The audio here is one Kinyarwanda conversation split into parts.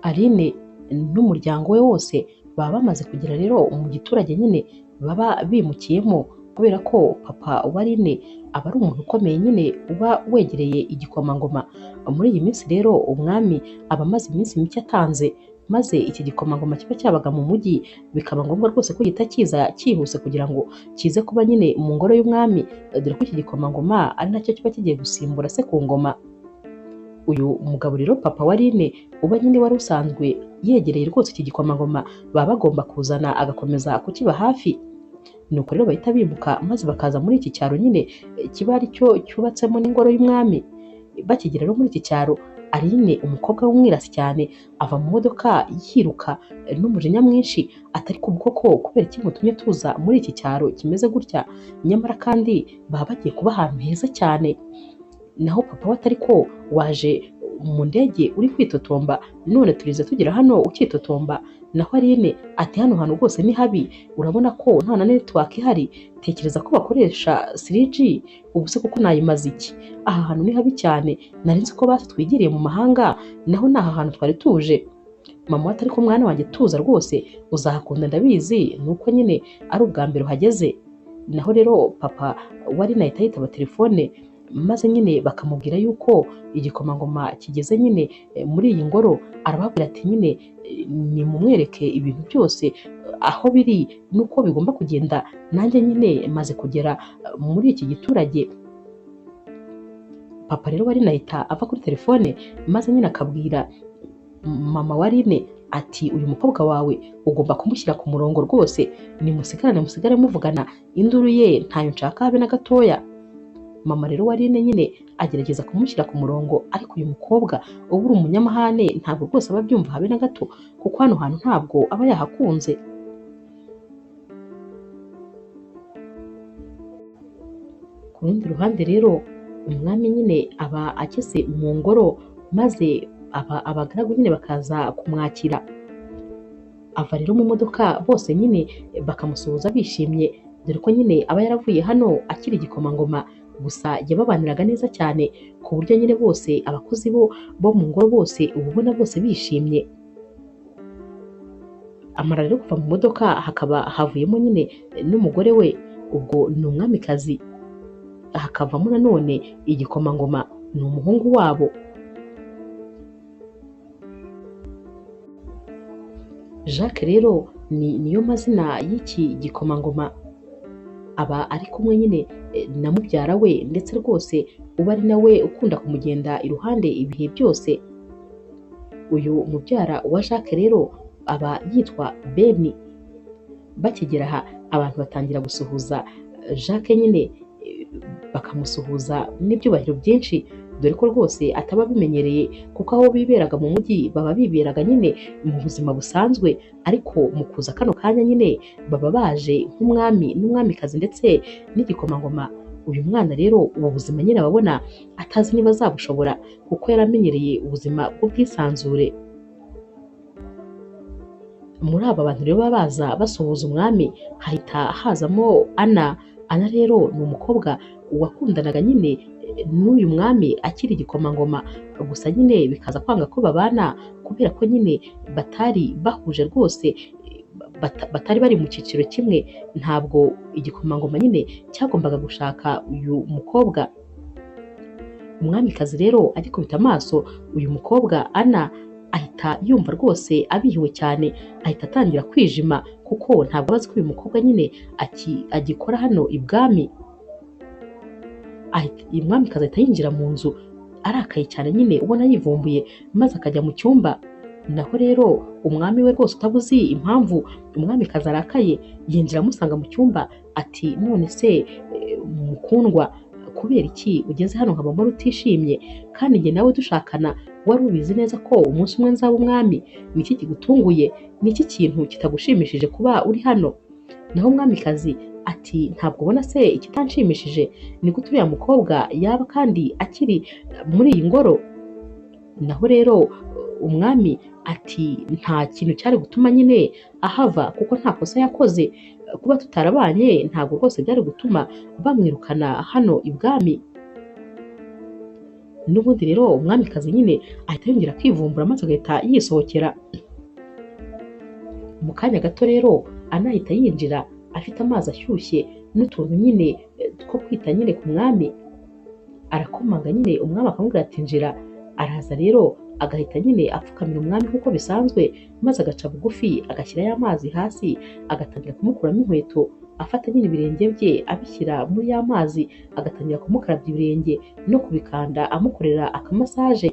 Aline n'umuryango we wose baba bamaze kugera rero mu giturage nyine baba bimukiyemo, kubera ko papa wa Aline aba ari umuntu ukomeye nyine uba wegereye igikomangoma. Muri iyi minsi rero umwami aba amaze iminsi mike atanze, maze iki gikomangoma kiba cyabaga mu mujyi, bikaba ngombwa rwose ko gihita kiza cyihuse kugira ngo kize kuba nyine mu ngoro y'umwami, dore ko iki gikomangoma ari nacyo kiba kigiye gusimbura se ku ngoma. Uyu mugabo rero papa wa Aline uba nyine wari usanzwe yegereye rwose iki gikomangoma, baba bagomba kuzana agakomeza kukiba hafi. Nuko rero bahita bimuka maze bakaza muri iki cyaro nyine kiba ari cyo cyubatsemo n'ingoro y'umwami. Bakigera rero muri iki cyaro, Aline umukobwa w'umwirasi cyane ava mu modoka yiruka n'umujinya mwinshi, atari ku bwoko kubera iki mutumye tuza muri iki cyaro kimeze gutya, nyamara kandi baba bagiye kuba ahantu heza cyane. Naho papa we atari ko waje mu ndege uri kwitotomba, none turize tugera hano ukitotomba. Naho Aline ati hano hantu rwose ni habi, urabona ko nta na network ihari, tekereza ko bakoresha 3G, ubu se kuko nayimaze iki? Aha hantu ni habi cyane, nari nzi ko basi twigiriye mu mahanga, naho ni aha hantu twari tuje. Mama we atari ko mwana wanjye tuza rwose uzahakunda ndabizi, nuko nyine ari ubwa mbere uhageze. Naho rero papa wa Aline ahita yitaba telefone, maze nyine bakamubwira yuko igikomangoma kigeze nyine muri iyi ngoro. Arababwira ati nyine nimumwereke ibintu byose aho biri nuko bigomba kugenda, nanjye nyine maze kugera muri iki giturage. Papa rero wa Aline ahita ava kuri telefone, maze nyine akabwira mama wa Aline ati uyu mukobwa wawe ugomba kumushyira ku murongo rwose, nimusigarane musigare muvugana, induru ye ntayo nshaka habe na gatoya. Mama rero wa Aline nyine agerageza kumushyira ku murongo, ariko uyu mukobwa uba uri umunyamahane ntabwo rwose aba abyumva habe na gato, kuko hano hantu ntabwo aba yahakunze. Ku rundi ruhande rero umwami nyine aba ageze mu ngoro, maze abagaragu nyine bakaza kumwakira. Ava rero mu modoka bose nyine bakamusuhuza bishimye, dore ko nyine aba yaravuye hano akiri igikomangoma, gusa yababaniraga neza cyane ku buryo nyine bose abakozi bo mu ngoro bose uba ubona bose bishimye. Amara rero kuva mu modoka hakaba havuyemo nyine n'umugore we, ubwo ni umwamikazi, hakavamo nanone igikomangoma ni umuhungu wabo. Jacques rero niyo mazina y'iki gikomangoma, aba ari kumwe nyine na mubyara we, ndetse rwose uba ari nawe ukunda kumugenda iruhande ibihe byose. Uyu mubyara wa Jacques rero aba yitwa Beni. Bakigera aha abantu batangira gusuhuza Jacques nyine, bakamusuhuza n'ibyubahiro byinshi, dore ko rwose ataba abimenyereye, kuko aho biberaga mu mujyi baba biberaga nyine mu buzima busanzwe, ariko mu kuza kano kanya nyine baba baje nk'umwami n'umwamikazi ndetse n'igikomangoma. Uyu mwana rero ubu buzima nyine ababona atazi niba azabushobora, kuko yaramenyereye ubuzima bw'ubwisanzure. Muri aba bantu rero baba baza basuhuza umwami hahita hazamo Ana. Ana rero ni umukobwa wakundanaga nyine n'uyu mwami akiri igikomangoma, gusa nyine bikaza kwanga ko babana kubera ko nyine batari bahuje rwose, batari bari mu cyiciro kimwe. Ntabwo igikomangoma nyine cyagombaga gushaka uyu mukobwa. Umwamikazi rero agikubita amaso uyu mukobwa Ana, ahita yumva rwose abihiwe cyane, ahita atangira kwijima, kuko ntabwo azi ko uyu mukobwa nyine agikora hano ibwami. Umwamikazi ahita yinjira mu nzu arakaye cyane nyine ubona yivumbuye, maze akajya mu cyumba. Naho rero umwami we rwose utabuzi impamvu umwamikazi arakaye, yinjira amusanga mu cyumba ati none se mukundwa, kubera iki ugeze hano nkaba mbona utishimye, kandi njye nawe dushakana wari ubizi neza ko umunsi umwe nzaba umwami, ni iki kigutunguye? Ni iki kintu kitagushimishije kuba uri hano? Naho umwamikazi ati ntabwo ubona se ikitanshimishije ni gute uriya mukobwa yaba kandi akiri muri iyi ngoro? Naho rero umwami ati nta kintu cyari gutuma nyine ahava, kuko nta kosa yakoze, kuba tutarabanye ntabwo rwose byari gutuma bamwirukana hano ibwami. N'ubundi rero umwamikazi nyine ahita yongera kwivumbura maze agahita yisohokera. Mu kanya gato rero Ana ahita yinjira afite amazi ashyushye n'utuntu nyine two kwita nyine ku mwami. Arakomanga nyine umwami akamubwira ati njira. Araza rero agahita nyine apfukamira umwami nk'uko bisanzwe, maze agaca bugufi agashyira ya mazi hasi, agatangira kumukuramo inkweto, afata nyine ibirenge bye abishyira muri ya mazi, agatangira kumukarabya ibirenge no kubikanda amukorera akamasaje.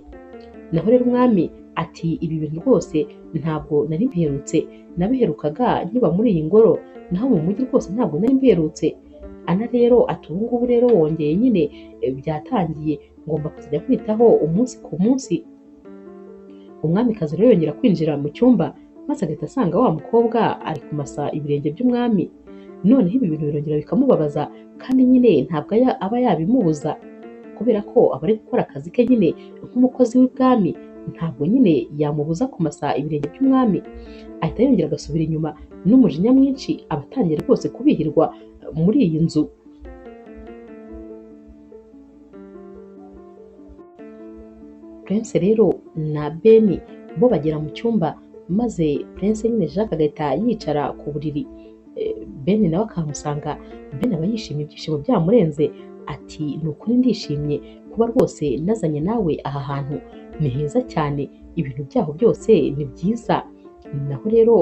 Naho rero umwami ati ibi bintu rwose ntabwo nari mbiherutse, nabiherukaga nkiba muri iyi ngoro, naho mu mujyi rwose ntabwo nari mbiherutse. Ana rero ati ubu ngubu rero wongeye nyine byatangiye, ngomba kuzajya kwitaho umunsi ku munsi. Umwamikazi rero yongera kwinjira mu cyumba maze agahita asanga wa mukobwa ari kumasa ibirenge by'umwami. Noneho ibi bintu birongera bikamubabaza, kandi nyine ntabwo aba yabimubuza kubera ko aba ari gukora akazi ke nyine nk'umukozi w'ibwami, ntabwo nyine yamubuza kumasa ibirenge by'umwami. Ahita yongera agasubira inyuma n'umujinya mwinshi, aba atangiye rwose kubihirwa muri iyi nzu. Prince rero na Beni bo bagera mu cyumba, maze Prince nyine Jacques agahita yicara ku buriri. Beni nawe akahamusanga. Beni aba yishimye, ibyishimo byamurenze, ati ni ukuri ndishimye kuba rwose nazanye nawe aha hantu, ni heza cyane, ibintu byaho byose ni byiza. Naho rero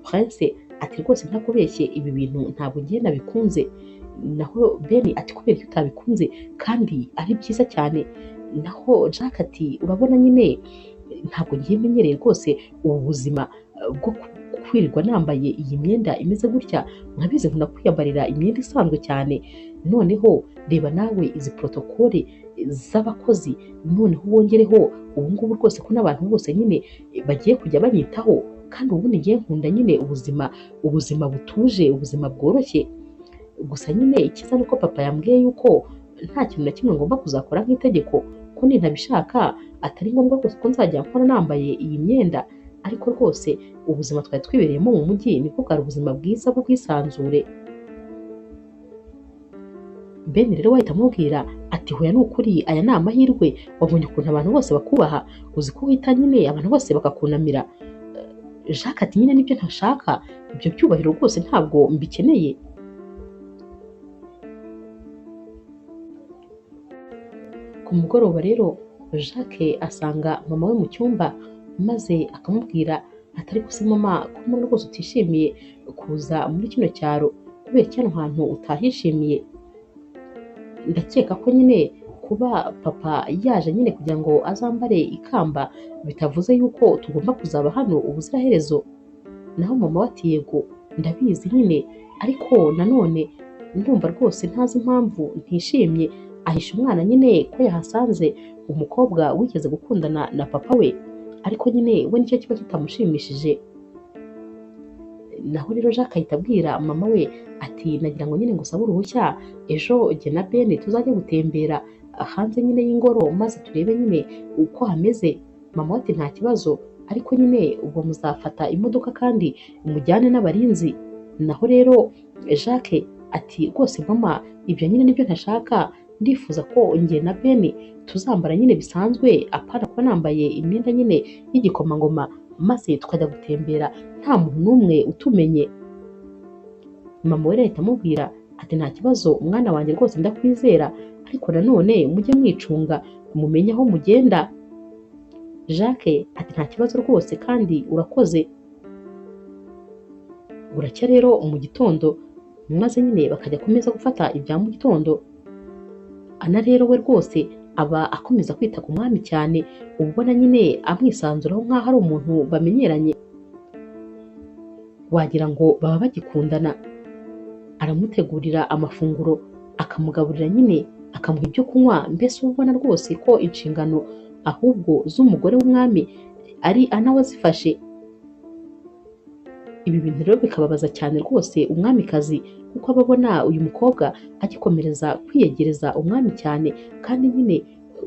Prince ati rwose ntakubeshye, ibi bintu ntabwo ngiye nabikunze. Naho Beni ati kubera ko utabikunze kandi ari byiza cyane. Naho Jack ati urabona nyine ntabwo ngiye menyereye rwose ubu buzima bwo kwirirwa nambaye iyi myenda imeze gutya, mwabizi nkunda kwiyambarira imyenda isanzwe cyane. Noneho reba nawe izi protokole z'abakozi, noneho wongereho ubu ngubu rwose ko n'abantu bose nyine bagiye kujya banyitaho, kandi ubundi ngiye nkunda nyine ubuzima butuje, ubuzima bworoshye. Gusa nyine icyiza ni uko papa yambwiye yuko nta kintu na kimwe ngomba kuzakora nk'itegeko, ko nintabishaka atari ngombwa rwose ko nzajya nkora nambaye iyi myenda. Ariko rwose ubuzima twari twibereyemo mu mujyi nibwo bwari ubuzima bwiza bw'ubwisanzure. Ben rero wahita amubwira ati hoya ni ukuri, aya ni amahirwe, wabonye ukuntu abantu bose bakubaha, uzi ko uhita nyine abantu bose bakakunamira. Jacques ati nyine nibyo ntashaka, ibyo byubahiro rwose ntabwo mbikeneye. Ku mugoroba rero Jacques asanga mama we mu cyumba, maze akamubwira atari gusa mama ko mbona rwose utishimiye kuza muri kino cyaro, kubera iki hano hantu utahishimiye? Ndakeka ko nyine kuba papa yaje nyine kugira ngo azambare ikamba bitavuze yuko tugomba kuzaba hano ubuziraherezo. Naho mama we ati yego ndabizi nyine, ariko nanone ndumva rwose ntazi impamvu ntishimye. Ahisha umwana nyine ko yahasanze umukobwa wigeze gukundana na papa we, ariko nyine we nicyo kiba kitamushimishije. Naho rero Jacques ahita abwira mama we ati nagira ngo nyine ngusabe uruhushya, ejo jye na Ben tuzajya gutembera hanze nyine y'ingoro maze turebe nyine uko hameze. Mama we ati nta kibazo, ariko nyine ubwo muzafata imodoka kandi mujyane n'abarinzi. Naho rero Jacques ati rwose mama ibyo nyine nibyo ntashaka, ndifuza ko njye na Ben tuzambara nyine bisanzwe, apana kuba nambaye imyenda nyine y'igikomangoma, maze tukajya gutembera nta muntu n'umwe utumenye. Mama we ahita amubwira ati nta kibazo umwana wanjye rwose ndakwizera, ariko nanone mujye mwicunga mumenye aho mugenda. Jacques ati nta kibazo rwose kandi urakoze. Buracya rero mu gitondo, maze nyine bakajya ku meza gufata ibya mu gitondo. Ana rero we rwose aba akomeza kwita ku mwami cyane, uba ubona nyine amwisanzuraho nk'aho ari umuntu bamenyeranye, wagira ngo baba bagikundana. Aramutegurira amafunguro, akamugaburira nyine, akamuha ibyo kunywa, mbese uba ubona rwose ko inshingano ahubwo z'umugore w'umwami ari Ana wazifashe. Ibi bintu rero bikababaza cyane rwose umwamikazi, kuko aba abona uyu mukobwa agikomereza kwiyegereza umwami cyane, kandi nyine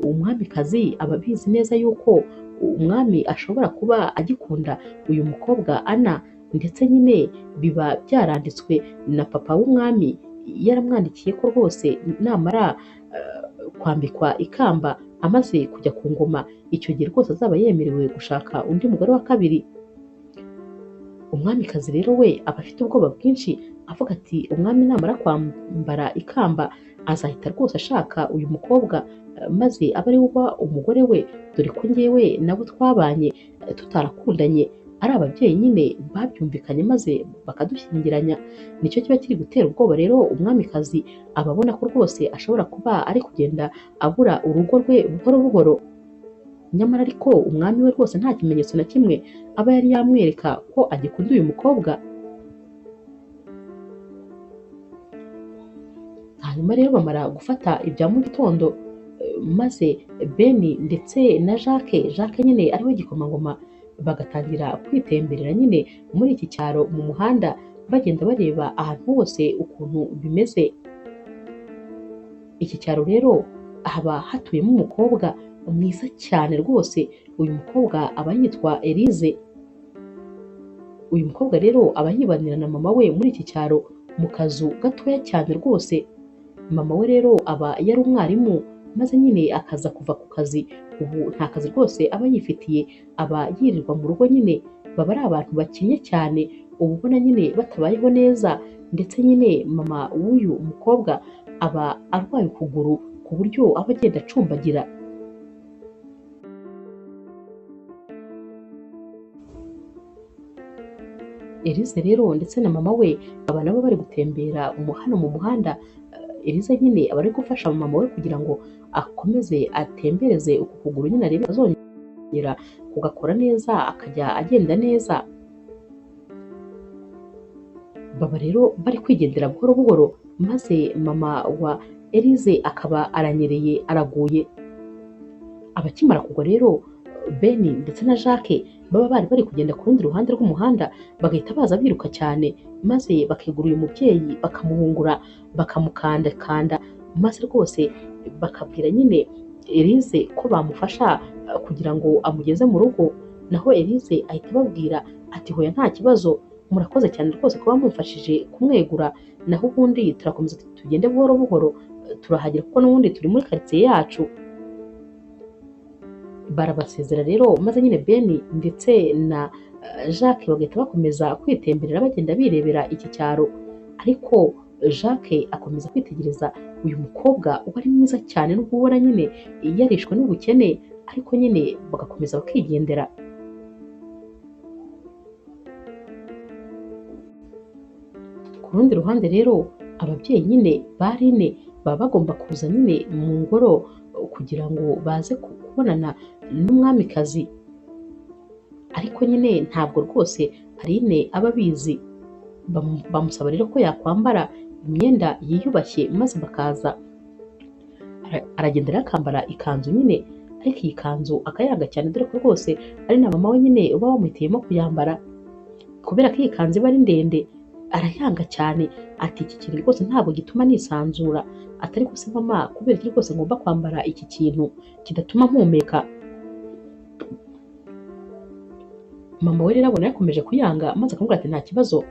umwamikazi aba abizi neza yuko umwami ashobora kuba agikunda uyu mukobwa Ana, ndetse nyine biba byaranditswe na papa w'umwami, yaramwandikiye ko rwose namara kwambikwa ikamba amaze kujya ku ngoma, icyo gihe rwose azaba yemerewe gushaka undi mugore wa kabiri. Umwamikazi rero we aba afite ubwoba bwinshi, avuga ati umwami namara kwambara ikamba azahita rwose ashaka uyu mukobwa maze abe ari we uba umugore we, dore ko njyewe nabo twabanye tutarakundanye, ari ababyeyi nyine babyumvikanye maze bakadushyingiranya. Nicyo kiba kiri gutera ubwoba rero umwamikazi, aba abona ko rwose ashobora kuba ari kugenda abura urugo rwe buhoro buhoro. Nyamara ariko umwami we rwose nta kimenyetso na kimwe aba yari yamwereka ko agikunda uyu mukobwa. Hanyuma rero bamara gufata ibya mu gitondo, maze Beni ndetse na Jacques, Jacques nyine ariwe gikomangoma, bagatangira kwitemberera nyine muri iki cyaro mu muhanda, bagenda bareba ahantu hose ukuntu bimeze. Iki cyaro rero haba hatuyemo umukobwa mwiza cyane rwose, uyu mukobwa aba yitwa Elise. Uyu mukobwa rero aba yibanira na mama we muri iki cyaro mu kazu gatoya cyane rwose. Mama we rero aba yari umwarimu, maze nyine akaza kuva ku kazi, ubu nta kazi rwose aba yifitiye, aba yirirwa mu rugo nyine. Baba ari abantu bakennye cyane, uba ubona nyine batabayeho neza, ndetse nyine mama w'uyu mukobwa aba arwaye ukuguru ku buryo aba agenda acumbagira. Elise rero ndetse na mama we aba nabo bari gutembera hano mu muhanda. Elise nyine aba ari gufasha mama we kugira ngo akomeze atembereze uku kuguru nyine arebe azongera kugakora neza akajya agenda neza. Baba rero bari kwigendera buhoro buhoro, maze mama wa Elise akaba aranyereye araguye. Abakimara kugwa rero Beni ndetse na Jacques baba bari bari kugenda ku rundi ruhande rw'umuhanda, bagahita baza biruka cyane, maze bakegura uyu mubyeyi bakamuhungura, bakamukandakanda, maze rwose bakabwira nyine Elise ko bamufasha kugira ngo amugeze mu rugo. Naho Elise ahita ababwira ati hoya nta kibazo, murakoze cyane rwose kuba mumfashije kumwegura, naho ubundi turakomeza tugende buhoro buhoro turahagera kuko n'ubundi turi muri karitsiye yacu. Barabasezera rero, maze nyine Beni ndetse na Jacques bagahita bakomeza kwitemberera bagenda birebera iki cyaro. Ariko Jacques akomeza kwitegereza uyu mukobwa uba ari mwiza cyane nubwo ubona nyine yarishwe n'ubukene, ariko nyine bagakomeza bakigendera. Ku rundi ruhande rero ababyeyi nyine ba Aline baba bagomba kuza nyine mu ngoro kugira ngo baze kubonana n'umwamikazi, ariko nyine ntabwo rwose Aline aba abizi. Bamusaba rero ko yakwambara imyenda yiyubashye maze bakaza. Aragenda rero akambara ikanzu nyine, ariko iyi kanzu akayanga cyane, dore ko rwose ari na mama we nyine uba wamuhitiyemo kuyambara. Kubera ko iyi kanzu iba ari ndende arayanga cyane, ati iki kintu rwose ntabwo gituma nisanzura, atari ko se mama kubera iki rwose ngomba kwambara iki kintu kidatuma mpumeka. Mama we rero abona yakomeje kuyanga, maze akamubwira ati nta kibazo,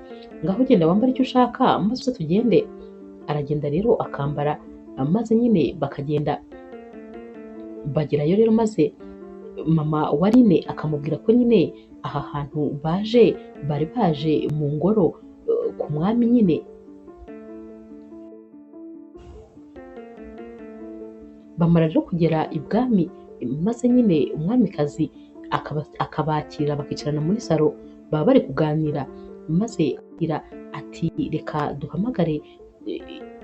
ngaho ugenda wambara icyo ushaka maze uze tugende. Aragenda rero akambara, maze nyine bakagenda bagerayo rero, maze mama wa Aline akamubwira ko nyine aha hantu baje bari baje mu ngoro ku mwami nyine. Bamara rero kugera ibwami, maze nyine umwamikazi akabakira bakicarana muri salo, baba bari kuganira, maze agira ati reka duhamagare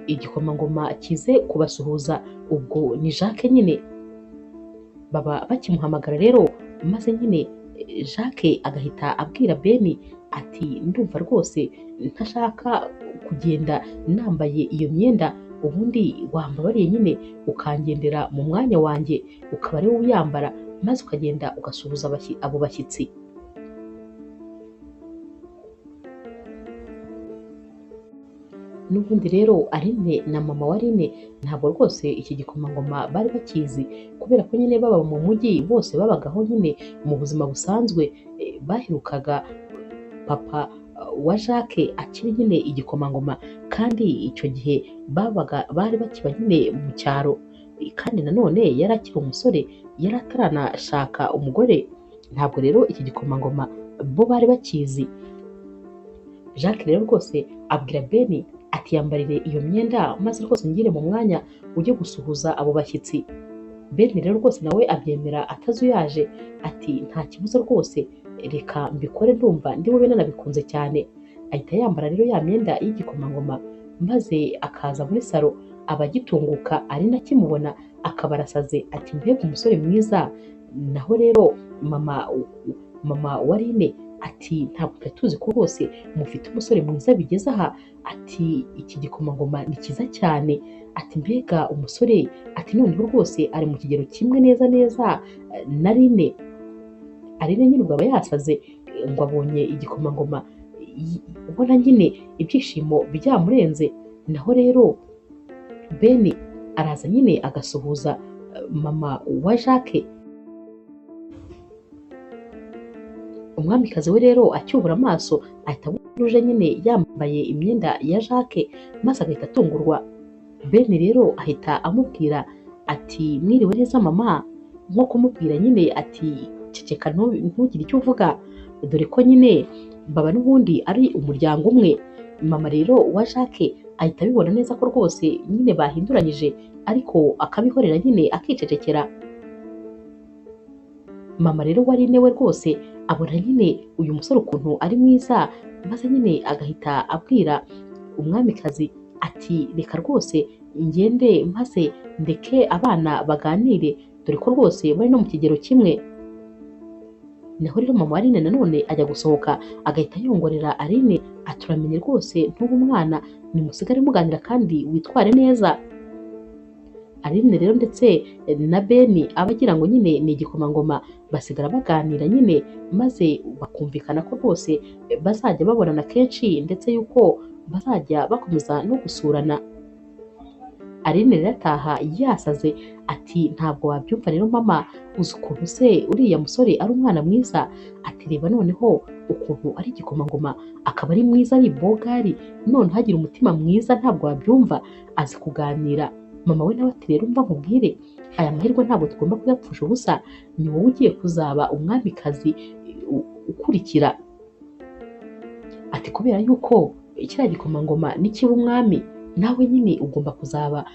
igikomangoma kize kubasuhuza, ubwo ni Jacques nyine. Baba bakimuhamagara rero, maze nyine Jacques agahita abwira Beni ati ndumva rwose ntashaka kugenda nambaye iyo myenda, ubundi wambabariye nyine ukangendera mu mwanya wanjye ukaba ari wowe uyambara, maze ukagenda ugasuhuza abo bashyitsi. N'ubundi rero Aline na mama wa Aline ntabwo rwose iki gikomangoma bari bakizi, kubera ko nyine baba mu mujyi bose babagaho nyine mu buzima busanzwe. Baherukaga papa wa Jacques akiri nyine igikomangoma, kandi icyo gihe babaga bari bakiba nyine mu cyaro. Kandi nanone yari akiri umusore, yari ataranashaka umugore. Ntabwo rero iki gikomangoma bo bari bakizi. Jacques rero rwose abwira Beni ati yambarire iyo myenda maze rwose ngire mu mwanya ujye gusuhuza abo bashyitsi. Beni rero rwose nawe abyemera atazuyaje, ati nta kibazo rwose, reka mbikore, ndumva ndi bube nanabikunze cyane. Ahita yambara rero ya myenda y'igikomangoma maze akaza muri salo, aba agitunguka ari nakimubona akaba arasaze, ati mbega umusore mwiza. Naho rero mama wa Aline ati ntabwo twari tuzi ko rwose mufite umusore mwiza bigeze aha, ati iki gikomangoma ni cyiza cyane, ati mbega umusore, ati noneho rwose ari mu kigero kimwe neza neza na Aline. Aline nyine ubwo aba yasaze ngo abonye igikomangoma, ubona nyine ibyishimo byamurenze. Naho rero Beni araza nyine agasuhuza mama wa Jacques. Umwamikazi we rero acyubura amaso ahita abona nyine yambaye imyenda ya Jacques, maze agahita atungurwa. Beni rero ahita amubwira ati mwiriwe neza mama, nko kumubwira nyine ati ceceka ntugire icyo uvuga, dore ko nyine baba n'ubundi ari umuryango umwe. Mama rero wa Jacques ahita abibona neza ko rwose nyine bahinduranyije, ariko akabihorera nyine akicecekera. Mama rero wa Aline we rwose abona nyine uyu musore ukuntu ari mwiza, maze nyine agahita abwira umwamikazi ati reka rwose ngende maze ndeke abana baganire, dore ko rwose bari no mu kigero kimwe. Naho rero mama wa Aline nanone ajya gusohoka agahita yongorera Aline ati uramenye rwose ntube umwana, nimusigare muganira kandi witware neza. Aline rero ndetse na Beni aba agira ngo nyine ni igikomangoma, basigara baganira nyine maze bakumvikana ko rwose bazajya babonana kenshi, ndetse yuko bazajya bakomeza no gusurana. Aline rero ataha yasaze ati ntabwo wabyumva rero mama, uzi ukuntu se uriya musore ari umwana mwiza, ati reba noneho ukuntu ari igikomangoma, akaba ari mwiza ari bogari, none hagira umutima mwiza, ntabwo wabyumva, azi kuganira. Mama we nawe ati rero mva nkubwire, aya mahirwe ntabwo tugomba kuyapfusha ubusa, ni wowe ugiye kuzaba umwamikazi ukurikira. Ati kubera yuko kiriya gikomangoma nikiba umwami, nawe nyine ugomba kuzaba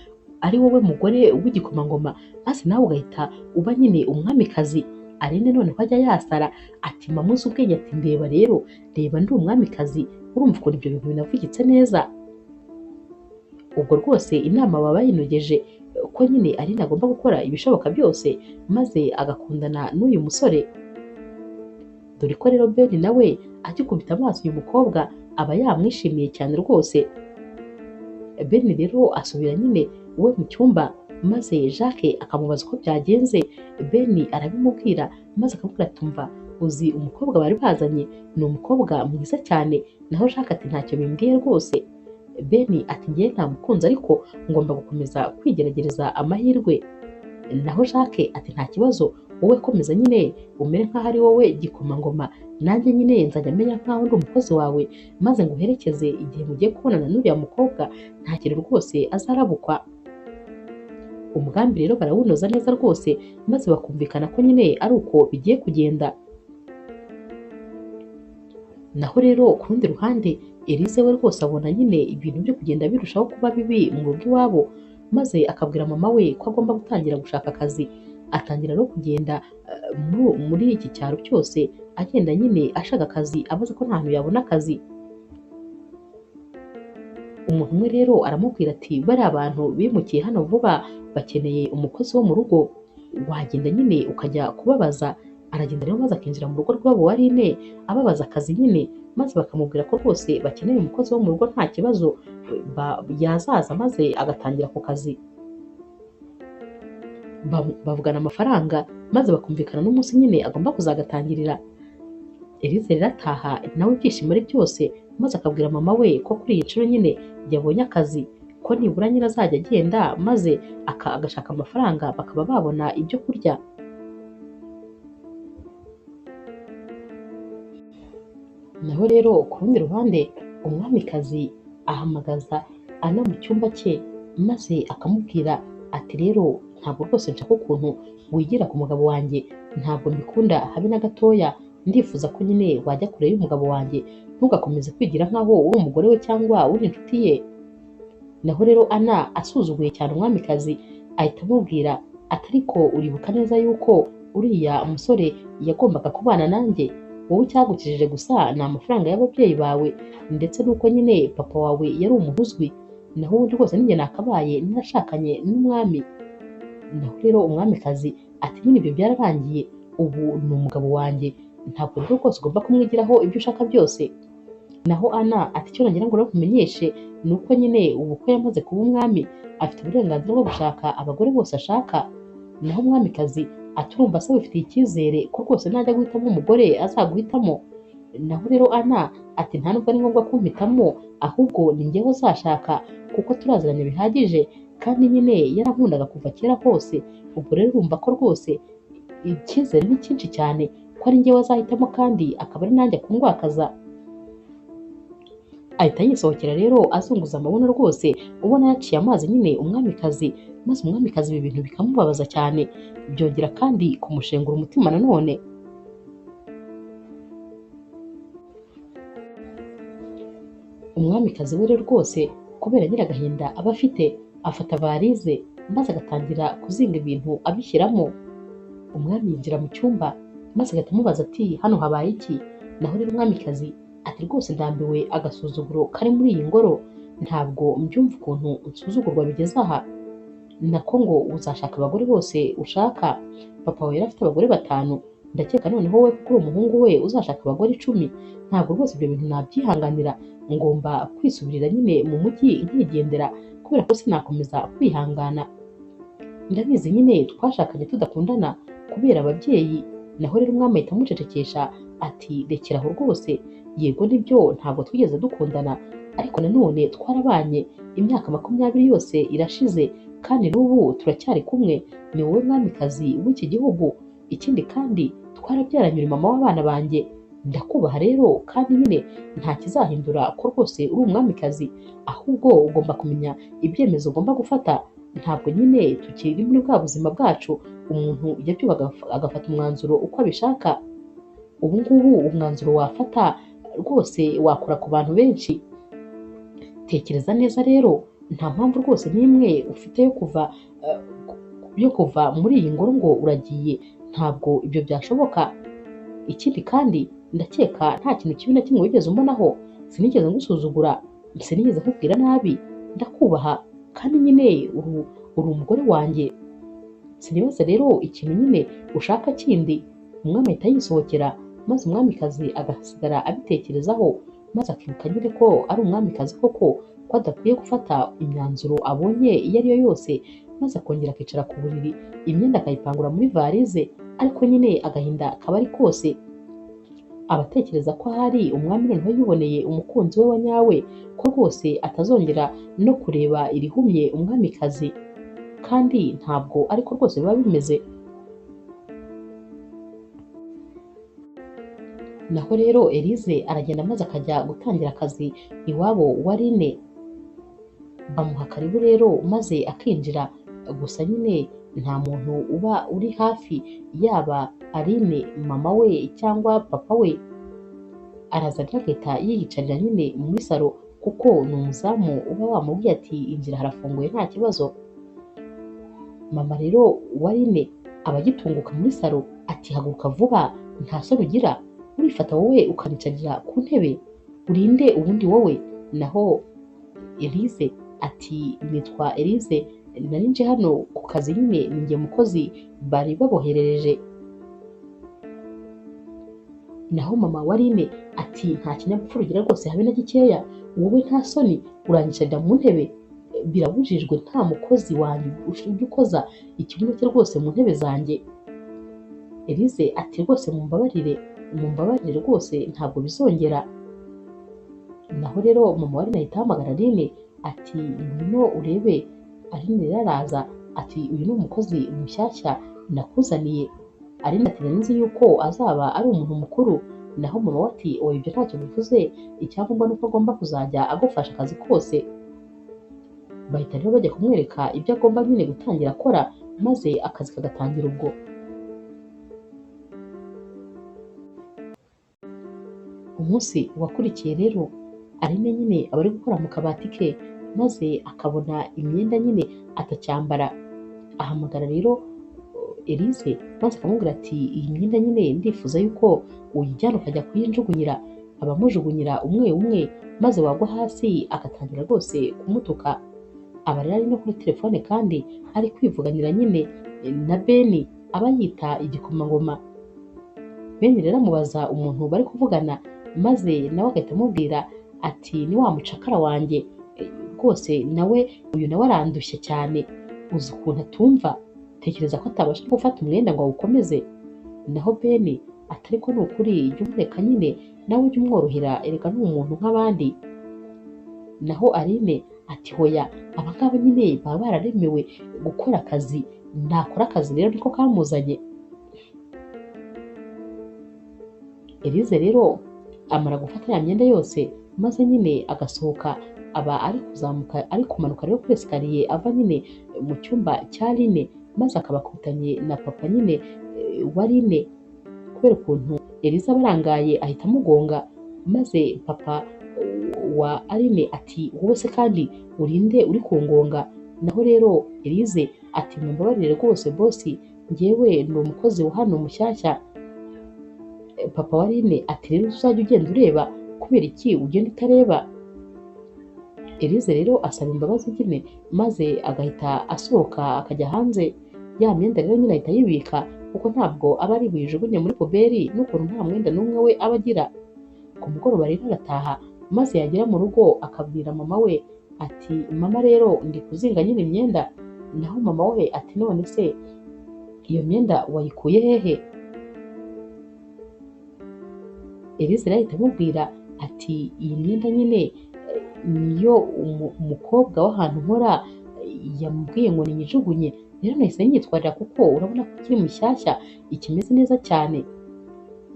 ari wowe mugore w'igikomangoma, maze nawe ugahita uba nyine umwamikazi. Aline noneho ajya yasara ati mama uzi ubwenge, ati ndeba rero, reba ndi umwamikazi, urumva ukuntu ibyo bintu binavugitse neza. Ubwo rwose inama baba bayinogeje ko nyine Aline agomba gukora ibishoboka byose maze agakundana n'uyu musore. Dore ko rero Beni nawe agikubita amaso uyu mukobwa aba yamwishimiye cyane rwose. Beni rero asubira nyine we mu cyumba, maze Jacques akamubaza uko byagenze. Beni arabimubwira maze akamubwira ati umva, uzi umukobwa bari bazanye ni umukobwa mwiza cyane. Naho Jacques ati ntacyo bimbwiye rwose. Beni ati ngiye nta mukunzi ariko ngomba gukomeza kwigerageza amahirwe. Naho Jacques ati nta kibazo, wowe komeza nyine umere nk'aho ari wowe gikomangoma, nanjye nyine nzajya menya nk'aho ndi umukozi wawe, maze nguherekeze igihe mugiye kubonana n'uriya mukobwa, nta kintu rwose azarabukwa. Umugambi rero barawunoza neza rwose, maze bakumvikana ko nyine ari uko bigiye kugenda. Naho rero ku rundi ruhande Elise we rwose abona nyine ibintu byo kugenda birushaho kuba bibi mu rugo iwabo, maze akabwira mama we ko agomba gutangira gushaka akazi. Atangira no kugenda muri iki cyaro cyose agenda nyine ashaka akazi, abaza ko nta hantu yabona akazi. Umuntu umwe rero aramubwira ati bariya abantu bimukiye hano vuba bakeneye umukozi wo mu rugo, wagenda nyine ukajya kubabaza. Aragenda rero maze akinjira mu rugo rwabo wa Aline ababaza akazi nyine, maze bakamubwira ko rwose bakeneye umukozi wo mu rugo nta kibazo, yazaza maze agatangira ako kazi. Bavugana amafaranga maze bakumvikana n'umunsi nyine agomba kuzagatangirira. Elise rero ataha nawe ibyishimo ari byose, maze akabwira mama we ko kuri iyi nshuro nyine yabonye akazi, ko nibura nyine azajya agenda maze agashaka amafaranga bakaba babona ibyo kurya. Naho rero ku rundi ruhande umwamikazi ahamagaza Ana mu cyumba cye, maze akamubwira Ati rero ntabwo rwose nshaka ukuntu wigira ku mugabo wanjye, ntabwo mbikunda habe na gatoya, ndifuza ko nyine wajya kure y'umugabo wanjye, ntugakomeze kwigira nkaho uri umugore we cyangwa uri inshuti ye. Naho rero Ana asuzuguye cyane umwamikazi ahita amubwira ati ariko uribuka neza yuko uriya musore yagombaga kubana nanjye, wowe icyagukijije gusa ni amafaranga y'ababyeyi bawe ndetse n'uko nyine papa wawe yari umuntu uzwi, naho ubundi rwose ninjye nakabaye narashakanye n'umwami. Naho rero umwamikazi ati nyine ibyo byararangiye, ubu ni umugabo wanjye, ntabwo rero rwose ugomba kumwigiraho ibyo ushaka byose. Naho Ana ati icyo nagira ngo rero nkumenyeshe ni uko nyine ubu ko yamaze kuba umwami afite uburenganzira bwo gushaka abagore bose ashaka. Naho umwamikazi ati urumva se wifitiye icyizere ko rwose najya guhitamo umugore azaguhitamo? Naho rero Ana ati nta nubwo ari ngombwa kumpitamo, ahubwo ni njyewe uzashaka kuko turaziranye bihagije kandi nyine yarankundaga kuva kera kose, ubwo rero urumva ko rwose icyizere ni cyinshi cyane ko ari njyewe azahitamo kandi akaba ari nanjye akundwakaza. Ahita yisohokera rero azunguza amabuno rwose ubona yaciye amazi nyine umwamikazi, maze umwamikazi ibi bintu bikamubabaza cyane, byongera kandi kumushengura umutima nanone. Umwamikazi we rero rwose kubera nyiri agahinda aba afite, afata varize maze agatangira kuzinga ibintu abishyiramo. Umwami yinjira mu cyumba maze agahita amubaza ati hano habaye iki? Naho rero umwamikazi ati rwose ndambiwe agasuzuguro kari muri iyi ngoro, ntabwo mbyumva ukuntu nsuzugurwa bigeze aha. Nako ngo uzashaka abagore bose ushaka, papa wawe yari afite abagore 5, ndakeka noneho wowe kuko uri umuhungu we uzashaka abagore 10, ntabwo rwose ibyo bintu nabyihanganira, ngomba kwisubirira nyine mu mujyi nkigendera kubera ko sinakomeza kwihangana. Ndabizi nyine twashakanye tudakundana kubera ababyeyi. Naho rero umwami ahita amucecekesha ati rekera aho rwose, yego nibyo ntabwo twigeze dukundana, ariko nanone twarabanye imyaka 20 yose irashize kandi n'ubu turacyari kumwe, ni wowe mwamikazi w'iki gihugu, ikindi kandi twarabyaranye uri mama w'abana banjye, ndakubaha rero kandi nyine nta kizahindura ko rwose uri umwamikazi, ahubwo ugomba kumenya ibyemezo ugomba gufata, ntabwo nyine tukiri muri bwa buzima bwacu umuntu yabyuka agafata umwanzuro uko abishaka. Ubu ngubu umwanzuro wafata rwose wakora ku bantu benshi. Tekereza neza rero, nta mpamvu rwose n'imwe ufite yo kuva muri iyi ngoro ngo uragiye, ntabwo ibyo byashoboka. Ikindi kandi ndakeka nta kintu kibi na kimwe wigeze umbonaho, sinigeze ngusuzugura, sinigeze nkubwira nabi, ndakubaha kandi nyine uri umugore wanjye, sinibaza rero ikintu nyine ushaka kindi. Umwami ahita yisohokera maze umwamikazi agasigara abitekerezaho, maze akibuka nyine ko ari umwamikazi koko, ko adakwiye gufata imyanzuro abonye iyo ari yo yose, maze akongera akicara ku buriri, imyenda akayipangura muri varize, ariko nyine agahinda kaba ari kose. Abatekereza ko ahari umwami noneho yiboneye umukunzi we wa nyawe, ko rwose atazongera no kureba irihumye umwamikazi, kandi ntabwo ariko rwose biba bimeze. Naho rero Elize aragenda maze akajya gutangira akazi iwabo wa Rine, bamuha karibu rero maze akinjira, gusa nyine nta muntu uba uri hafi yaba Aline mama we cyangwa papa we. Araza rero agahita yiyicarira nyine muri salo kuko ni umuzamu uba wamubwiye ati injira harafunguye nta kibazo. Mama rero wa Aline aba agitunguka muri salo ati haguruka vuba, nta soni ugira, urifata wowe ukanicarira ku ntebe, urinde ubundi wowe. Naho Elize ati nitwa Elize, nari nje hano ku kazi nyine ni njye mukozi bari baboherereje. Naho mama wa Aline ati nta kinyabupfura ugira rwose habe na gikeya, wowe nta soni uranyicarira mu ntebe, birabujijwe nta mukozi wanjye ujya ukoza ikibuno cye rwose mu ntebe zanjye. Elize ati rwose mumbabarire, mumbabarire rwose ntabwo bizongera. Naho rero mama wa Aline ahita ahamagara Aline ati ngwino urebe. Aline rero araza ati uyu ni umukozi mushyashya nakuzaniye. Aline ati nari nzi yuko azaba ari umuntu mukuru. Naho mama we ati oya ibyo ntacyo bivuze, icyangombwa ni uko agomba kuzajya agufasha akazi kose. Bahita rero bajya kumwereka ibyo agomba nyine gutangira akora, maze akazi kagatangira ubwo. Umunsi wakurikiye rero Aline nyine aba ari gukora mu kabati ke, maze akabona imyenda nyine atacyambara. Ahamagara rero Elise maze akamubwira ati iyi myenda nyine ndifuza yuko uyijyana ukajya kuyinjugunyira. Abamujugunyira umwe umwe, maze wagwa hasi agatangira rwose kumutuka. Aba rero ari no kuri telefone kandi ari kwivuganira nyine na Beni aba yita igikomangoma. Beni rero amubaza umuntu bari kuvugana, maze nawe agahita amubwira ati ni wa mucakara wanjye rwose, nawe uyu nawe arandushya cyane, uzi ukuntu atumva, tekereza ko atabasha gufata umwenda ngo awukomeze. Naho Beni ati ariko ni ukuri jya umureka nyine nawe ujye umworohera, erega ni umuntu nk'abandi. Naho Aline ati hoya, aba ngaba nyine baba bararemewe gukora akazi, nakora akazi rero niko kamuzanye. Elise rero amara gufata ya myenda yose, maze nyine agasohoka, aba ari kuzamuka ari kumanuka rero kuri esikariye ava nyine mu cyumba cya Aline, maze akaba akubitanye na papa nyine wa Aline. Kubera ukuntu Elise aba arangaye ahita amugonga, maze papa wa Aline ati wowe se kandi urinde uri kungonga? Naho rero Elise ati mumbabarire rwose bosi, njyewe ni umukozi wa hano mushyashya. Papa wa Aline ati rero uzajya ugenda ureba, kubera iki ugenda utareba? Elise rero asaba imbabazi nyine, maze agahita asohoka akajya hanze. Ya myenda rero nyine ahita ayibika, kuko ntabwo aba ari buyijugunye muri puberi n'ukuntu nta mwenda n'umwe we aba agira. Ku mugoroba rero arataha, maze yagera mu rugo akabwira mama we ati mama rero ndi kuzinga nyine imyenda. Naho mama we ati none se iyo myenda wayikuye hehe? Elise rero ahita amubwira ati iyi myenda nyine niyo umukobwa w'ahantu nkora yamubwiye ngo ninyijugunye, rero nahise nyitwarira kuko urabona ko ikiri mushyashya, ikimeze neza cyane.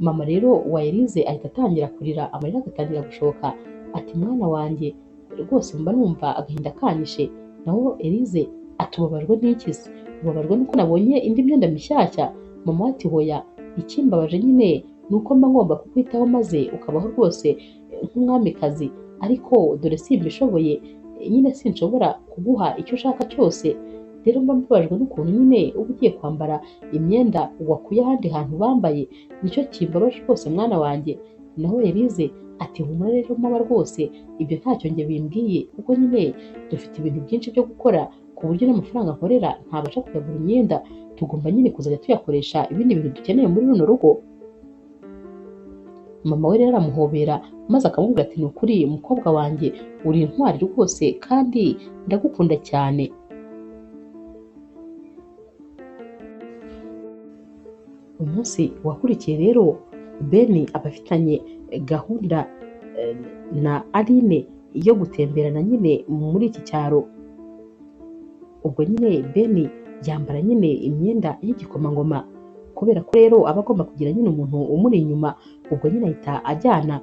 Mama rero wa Elise ahita atangira kurira, amarira agatangira gushoka, ati mwana wanjye rwose mba numva agahinda kanyishe. Naho Elise ati ubabajwe n'iki se? Ubabajwe nuko nabonye indi myenda mishyashya? Mama we ati hoya, ikimbabaje nyine ni uko mba ngomba kukwitaho maze ukabaho rwose nk'umwamikazi, ariko dore simbishoboye nyine, sinshobora kuguha icyo ushaka cyose. Rero mba mbabajwe n'ukuntu nyine uba ugiye kwambara imyenda wakuye ahandi hantu bambaye, nicyo kimbabaje rwose mwana wanjye. Naho Elise ati humura rero mama rwose ibyo ntacyo njye bimbwiye, kuko nyine dufite ibintu byinshi byo gukora ku buryo n'amafaranga nkorera ntabasha kuyagura imyenda, tugomba nyine kuzajya tuyakoresha ibindi bintu dukeneye muri runo rugo. Mama we rero aramuhobera maze akamubwira ati ni ukuri mukobwa wanjye uri intwari rwose kandi ndagukunda cyane. Umunsi wakurikiye rero Beni aba afitanye gahunda na Aline yo gutemberana nyine muri iki cyaro. Ubwo nyine Beni yambara nyine imyenda y'igikomangoma, kubera ko rero aba agomba kugira nyine umuntu umuri inyuma. Ubwo nyine ahita ajyana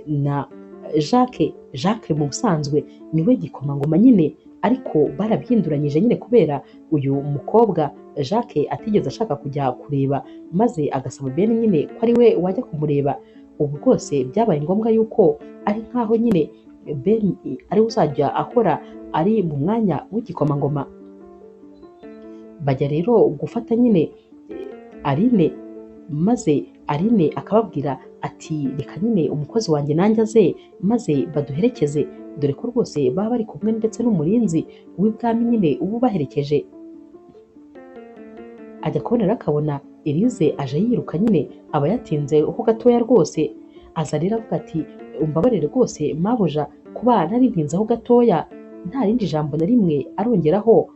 na Jacques. Jacques mu busanzwe niwe gikomangoma nyine, ariko barabyinduranyije nyine kubera uyu mukobwa Jacques atigeze ashaka kujya kureba, maze agasaba Ben nyine ko ari we wajya kumureba. Ubu rwose byabaye ngombwa yuko ari nkaho nyine Ben ari we uzajya akora ari mu mwanya w'igikomangoma. Bajya rero gufata nyine Aline, maze Aline akababwira ati reka nyine umukozi wanjye nanjye aze maze baduherekeze, dore ko rwose baba bari kumwe ndetse n'umurinzi w'ibwami nyine uba ubaherekeje. Ajya kubona rero akabona Elise aje yiruka nyine, aba yatinze uko gatoya rwose. Aza rero avuga ati umbabarire rwose mabuja kuba nari ntinzeho gatoya. Nta rindi jambo na rimwe arongeraho,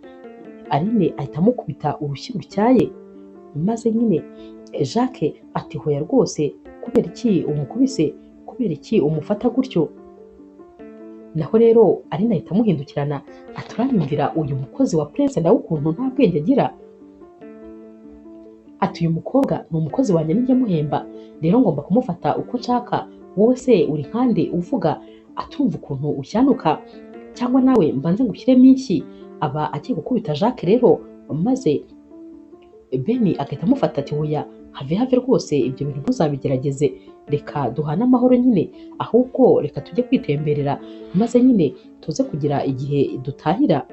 Aline ahita amukubita urushyi rutyaye, maze nyine Jacques ati hoya rwose kubera iki umukubise, kubera iki umufata gutyo? Naho rero Aline ahita amuhindukirana ati uranyumvira uyu mukozi wa Prince nawe ukuntu nta bwenge agira, ati uyu mukobwa ni umukozi wanjye nijya muhemba, rero ngomba kumufata uko nshaka, wowe se uri nkande uvuga? Atumva ukuntu ushyanuka. Cyangwa nawe mbanze ngushyiremo inshyi. Aba agiye gukubita Jacques rero, maze Beni agahita amufata ati oya, have have rwose, ibyo bintu ntuzabigerageze, reka duhane amahoro nyine, ahubwo reka tujye kwitemberera maze nyine tuze kugira igihe dutahira.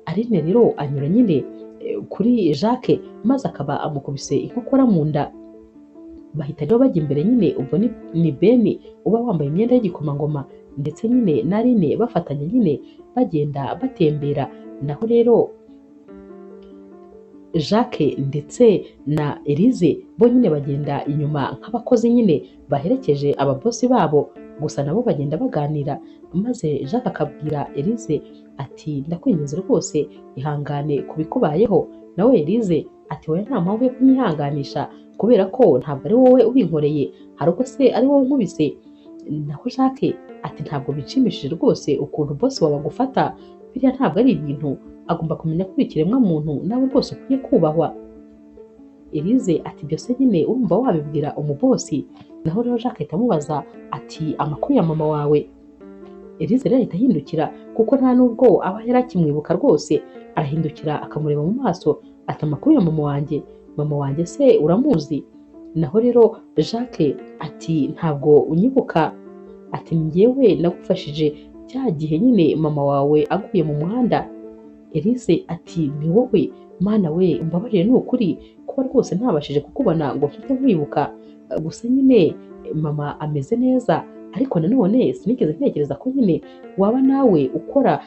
Aline rero anyura nyine kuri Jacques maze akaba amukubise inkokora mu nda. Bahita rero bajya imbere nyine, ubwo ni Beni uba wambaye imyenda y'igikomangoma ndetse nyine na Aline bafatanya nyine bagenda batembera. Naho rero Jacques ndetse na Elise bo nyine bagenda inyuma nk'abakozi nyine baherekeje ababosi babo, gusa nabo bagenda baganira, maze Jacques akabwira Elise ati ndakwinginze rwose ihangane ku bikubayeho. Nawe Elise ati oya, nta mpamvu yo kunyihanganisha kubera ko ntabwo ari wowe ubinkoreye, hari ubwo se ari wowe unkubise. Naho Jacques ati ntabwo bishimishije rwose ukuntu bosi wawe agufata, biriya ntabwo ari ibintu, agomba kumenya ko uri ikiremwamuntu nawe rwose ukwiye kubahwa. Elise ati byose nyine urumva wabibwira umubosi. Naho rero Jacques ahita amubaza ati amakuru ya mama wawe. Elise rero ahita ahindukira kuko nta nubwo aba yari akimwibuka rwose, arahindukira akamureba mu maso ati amakuru ya mama wanjye, mama wanjye se uramuzi? Naho rero Jacques ati ntabwo unyibuka, ati njyewe nagufashije cya gihe nyine mama wawe aguye mu muhanda. Elise ati ni wowe mana we, umbabarire ni ukuri kuba rwose ntabashije kukubona ngo mfite nkwibuka, gusa nyine mama ameze neza, ariko nanone sinigeze ntekereza ko nyine waba nawe ukora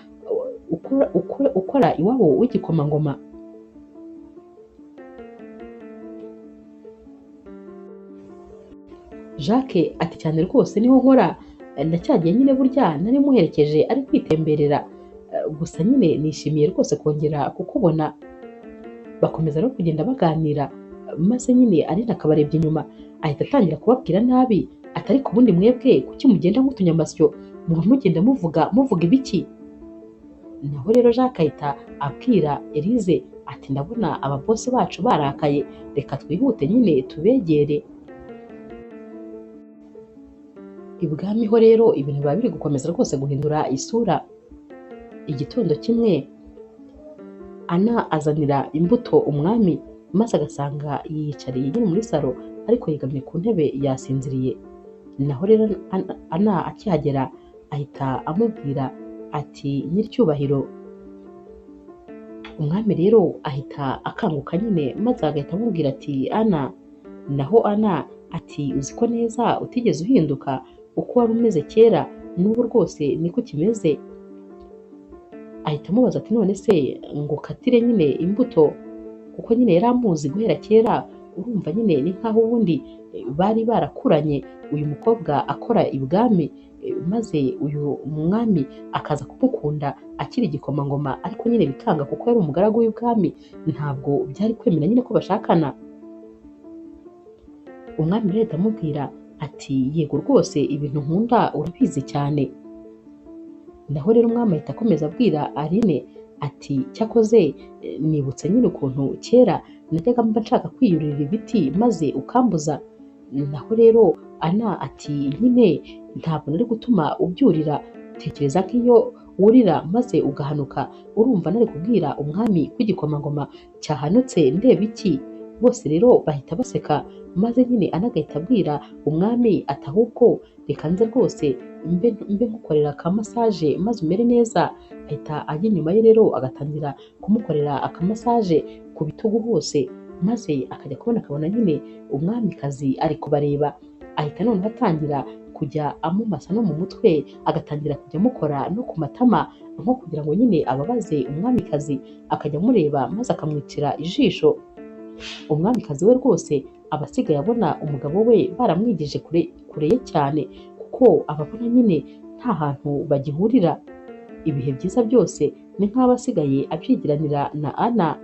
ukora ukora ukora iwabo w'igikomangoma. Jacques ati cyane rwose niho nkora, ndacyagiye nyine burya nari muherekeje ari kwitemberera, gusa nyine nishimiye rwose kongera kukubona. Bakomeza no kugenda baganira, maze nyine Aline akabarebye inyuma ahita atangira kubabwira nabi ati ariko ubundi mwebwe kuki mugenda nk'utunyamasyo, muba mugenda muvuga muvuga ibiki? Naho rero Jacques ahita abwira Elise ati ndabona ababosi bacu barakaye, reka twihute nyine tubegere. Ibwami ho rero ibintu biba biri gukomeza rwose guhindura isura. Igitondo kimwe Ana azanira imbuto umwami, maze agasanga yiyicariye nyine muri salo ariko yegamye ku ntebe yasinziriye. Naho rero Ana akihagera ahita amubwira ati nyiricyubahiro. Umwami rero ahita akanguka nyine maze agahita amubwira ati Ana. Naho Ana ati uzi ko neza utigeze uhinduka, uko wari umeze kera n'ubu rwose niko kimeze. Ahita amubaza ati none se ngo ukatire nyine imbuto, kuko nyine yari amuzi guhera kera, urumva nyine ni nkaho ubundi bari barakuranye, uyu mukobwa akora ibwami, maze uyu mwami akaza kumukunda akiri igikomangoma, ariko nyine bikanga kuko yari umugaragu w'ibwami, ntabwo byari kwemera nyine ko bashakana. Umwami rero ahita amubwira ati yego rwose ibintu nkunda urabizi cyane. Naho rero umwami ahita akomeza abwira Aline ati cyakoze nibutse nyine ukuntu kera najyaga mba nshaka kwiyurira ibiti maze ukambuza. Naho rero Ana ati nyine ntabwo nari gutuma ubyurira, tekereza nk'iyo wurira maze ugahanuka, urumva nari kubwira umwami ko igikomangoma cyahanutse ndeba iki? Bose rero bahita baseka, maze nyine Ana agahita abwira umwami ati ahubwo reka nze rwose mbe nkukorera akamasaje maze umere neza. Ahita ajya inyuma ye rero agatangira kumukorera akamasaje ku bitugu hose, maze akajya kubona akabona nyine umwamikazi ari kubareba. Ahita noneho atangira kujya amumasa no mu mutwe, agatangira kujya amukora no ku matama nko kugira ngo nyine ababaze umwamikazi, akajya amureba maze akamwicira ijisho. Umwamikazi we rwose aba asigaye abona umugabo we baramwigije kure ye cyane, kuko ababona nyine nta hantu bagihurira. Ibihe byiza byose ni nk'aho asigaye abyigiranira na Ana.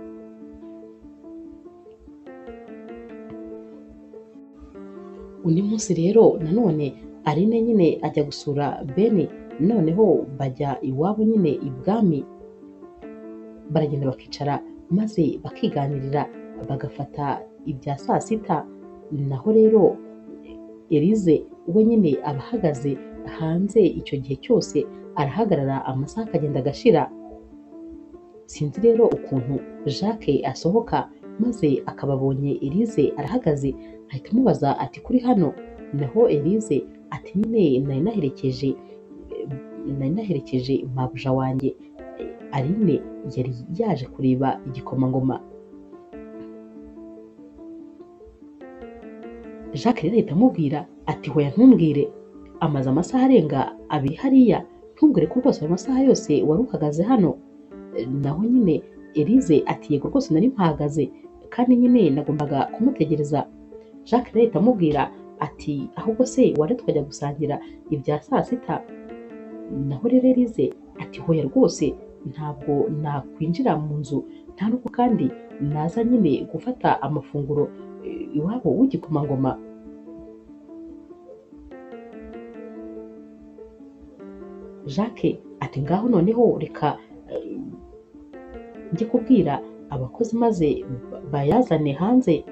Undi munsi rero nanone Aline nyine ajya gusura Beni, noneho bajya iwabo nyine ibwami, baragenda bakicara maze bakiganirira bagafata ibya saa sita. Naho rero Elise we nyine aba ahagaze hanze icyo gihe cyose arahagarara amasaha akagenda agashira. Sinzi rero ukuntu Jacques asohoka maze akababonye Elise arahagaze, ahita amubaza ati kuri hano? Naho Elise ati nyine nari naherekeje mabuja wanjye Aline yari yaje kureba igikomangoma. Jacques rero ahita amubwira ati hoya ntumbwire, amaze amasaha arenga 2 hariya, ntumbwire ko rwose ayo masaha yose wari uhagaze hano. Naho nyine Elise ati yego rwose nari mpahagaze kandi nyine nagombaga kumutegereza. Jacques rero ahita amubwira ati ahubwo se wari twajya gusangira ibya saa sita? Naho rero Elise ati hoya rwose ntabwo nakwinjira mu nzu, nta nubwo kandi naza nyine gufata amafunguro iwabo w'igikomangoma. Jacques ati ngaho noneho reka njye kubwira abakozi maze bayazane hanze.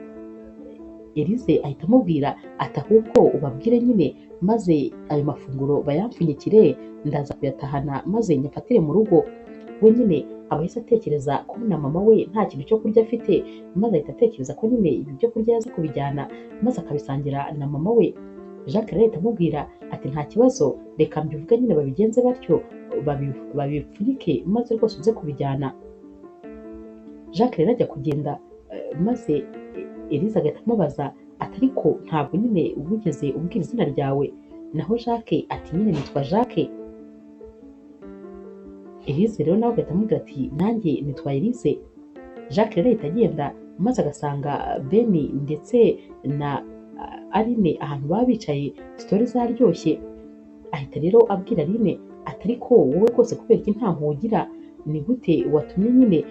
Elise ahita amubwira ati ahubwo ubabwire nyine maze ayo mafunguro bayampfunyikire, ndaza kuyatahana maze nyafatire mu rugo. We nyine aba ahise atekereza ko na mama we nta kintu cyo kurya afite, maze ahita atekereza ko nyine ibi byo kurya yaza kubijyana maze akabisangira na mama we. Jacques rero ahita amubwira ati nta kibazo, reka mbivuge nyine babigenze batyo, babipfunyike maze rwose uze kubijyana. Jacques rero ajya kugenda maze Elise agahita amubaza ati ariko ntabwo nyine wigeze umbwira izina ryawe? Naho Jacques ati nyine nitwa Jacques. Elise rero nawe agahita amubwira ati nanjye nitwa Elise. Jacques rero ahita agenda maze agasanga Beni ndetse na Aline ahantu baba bicaye sitori zaryoshye. Ahita rero abwira Aline ati ariko wowe rwose kubera iki nta mpugira, ni gute watumye nyine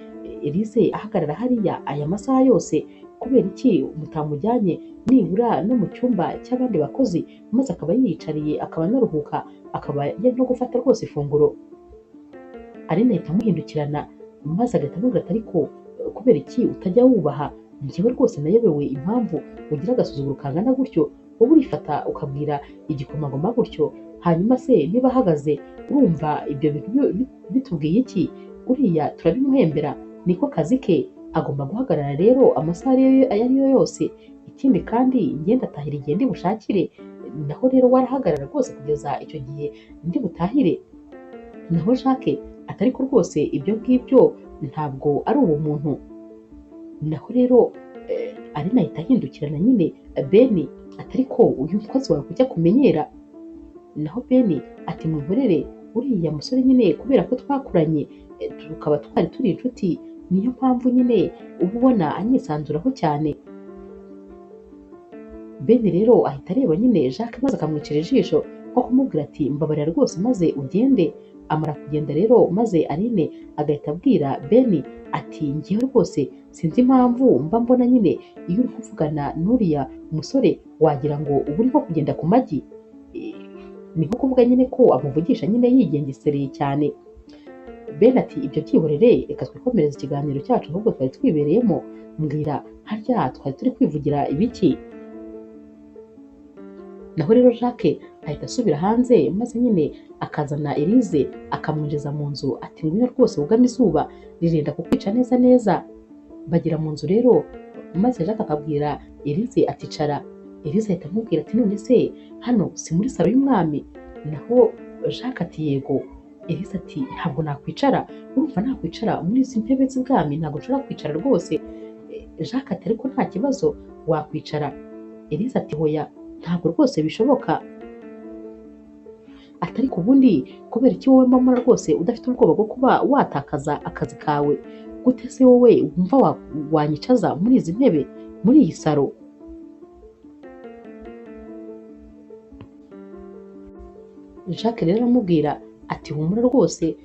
Elise ahagarara hariya aya masaha yose? Kubera iki mutamujyanye nibura no mu cyumba cy'abandi bakozi maze akaba yiyicariye akaba anaruhuka akaba yari no gufata rwose ifunguro? Aline ahita amuhindukirana maze agahita amubwira ati ariko kubera iki utajya wubaha? Njyewe rwose nayobewe impamvu ugira agasuzuguro kangana gutyo, wowe urifata ukabwira igikomangoma gutyo, hanyuma se niba ahagaze urumva ibyo bintu bitubwiye iki? Uriya turabimuhembera, niko kazi ke, agomba guhagarara rero amasaha ayo ari yo yose. Ikindi kandi ngenda atahira igihe ndi bushakire, naho rero warahagarara rwose kugeza icyo gihe ndi butahire. Naho Jacques ati ariko rwose ibyo ngibyo ntabwo ari ubumuntu. Naho rero Aline ahita ahindukirana nyine Beni ati ariko uyu mukozi wawe kujya kumenyera. Naho Beni ati mwihorere uriya musore nyine kubera ko twakuranye tukaba twari turi inshuti, niyo mpamvu nyine uba ubona anyisanzuraho cyane. Beni rero ahita areba nyine Jacques maze akamwicira ijisho nko kumubwira ati mbabarira rwose maze ugende. Amara kugenda rero maze Aline agahita abwira Beni ati ngewe rwose sinzi impamvu mba mbona nyine iyo uri kuvugana n'uriya musore wagira ngo uba uri nko kugenda ku magi. Ni nko kuvuga nyine ko amuvugisha nyine yigengesereye cyane. Ben ati ibyo byihorere, reka twikomereze ikiganiro cyacu ahubwo twari twibereyemo, mbwira harya twari turi kwivugira ibiki? Naho rero Jacques ahita asubira hanze maze nyine akazana Elise akamwinjiza mu nzu ati ngwino rwose wugame izuba ririnda kukwica neza neza. Bagera mu nzu rero maze Jacques akabwira Elise ati cara. Elise ahita amubwira ati none se hano si muri salo y'umwami? Naho Jacques ati yego. Elise ati ntabwo nakwicara, urumva nakwicara muri izi ntebe z'ubwami, ntabwo nshobora kwicara rwose. Jacques ati ariko nta kibazo wakwicara. Elise ati hoya ntabwo rwose bishoboka. Ati ariko ubundi kubera iki wowe mama rwose udafite ubwoba bwo kuba watakaza akazi kawe? Gute se wowe wumva wanyicaza muri izi ntebe muri iyi salo? Jacques rero aramubwira ati humura rwose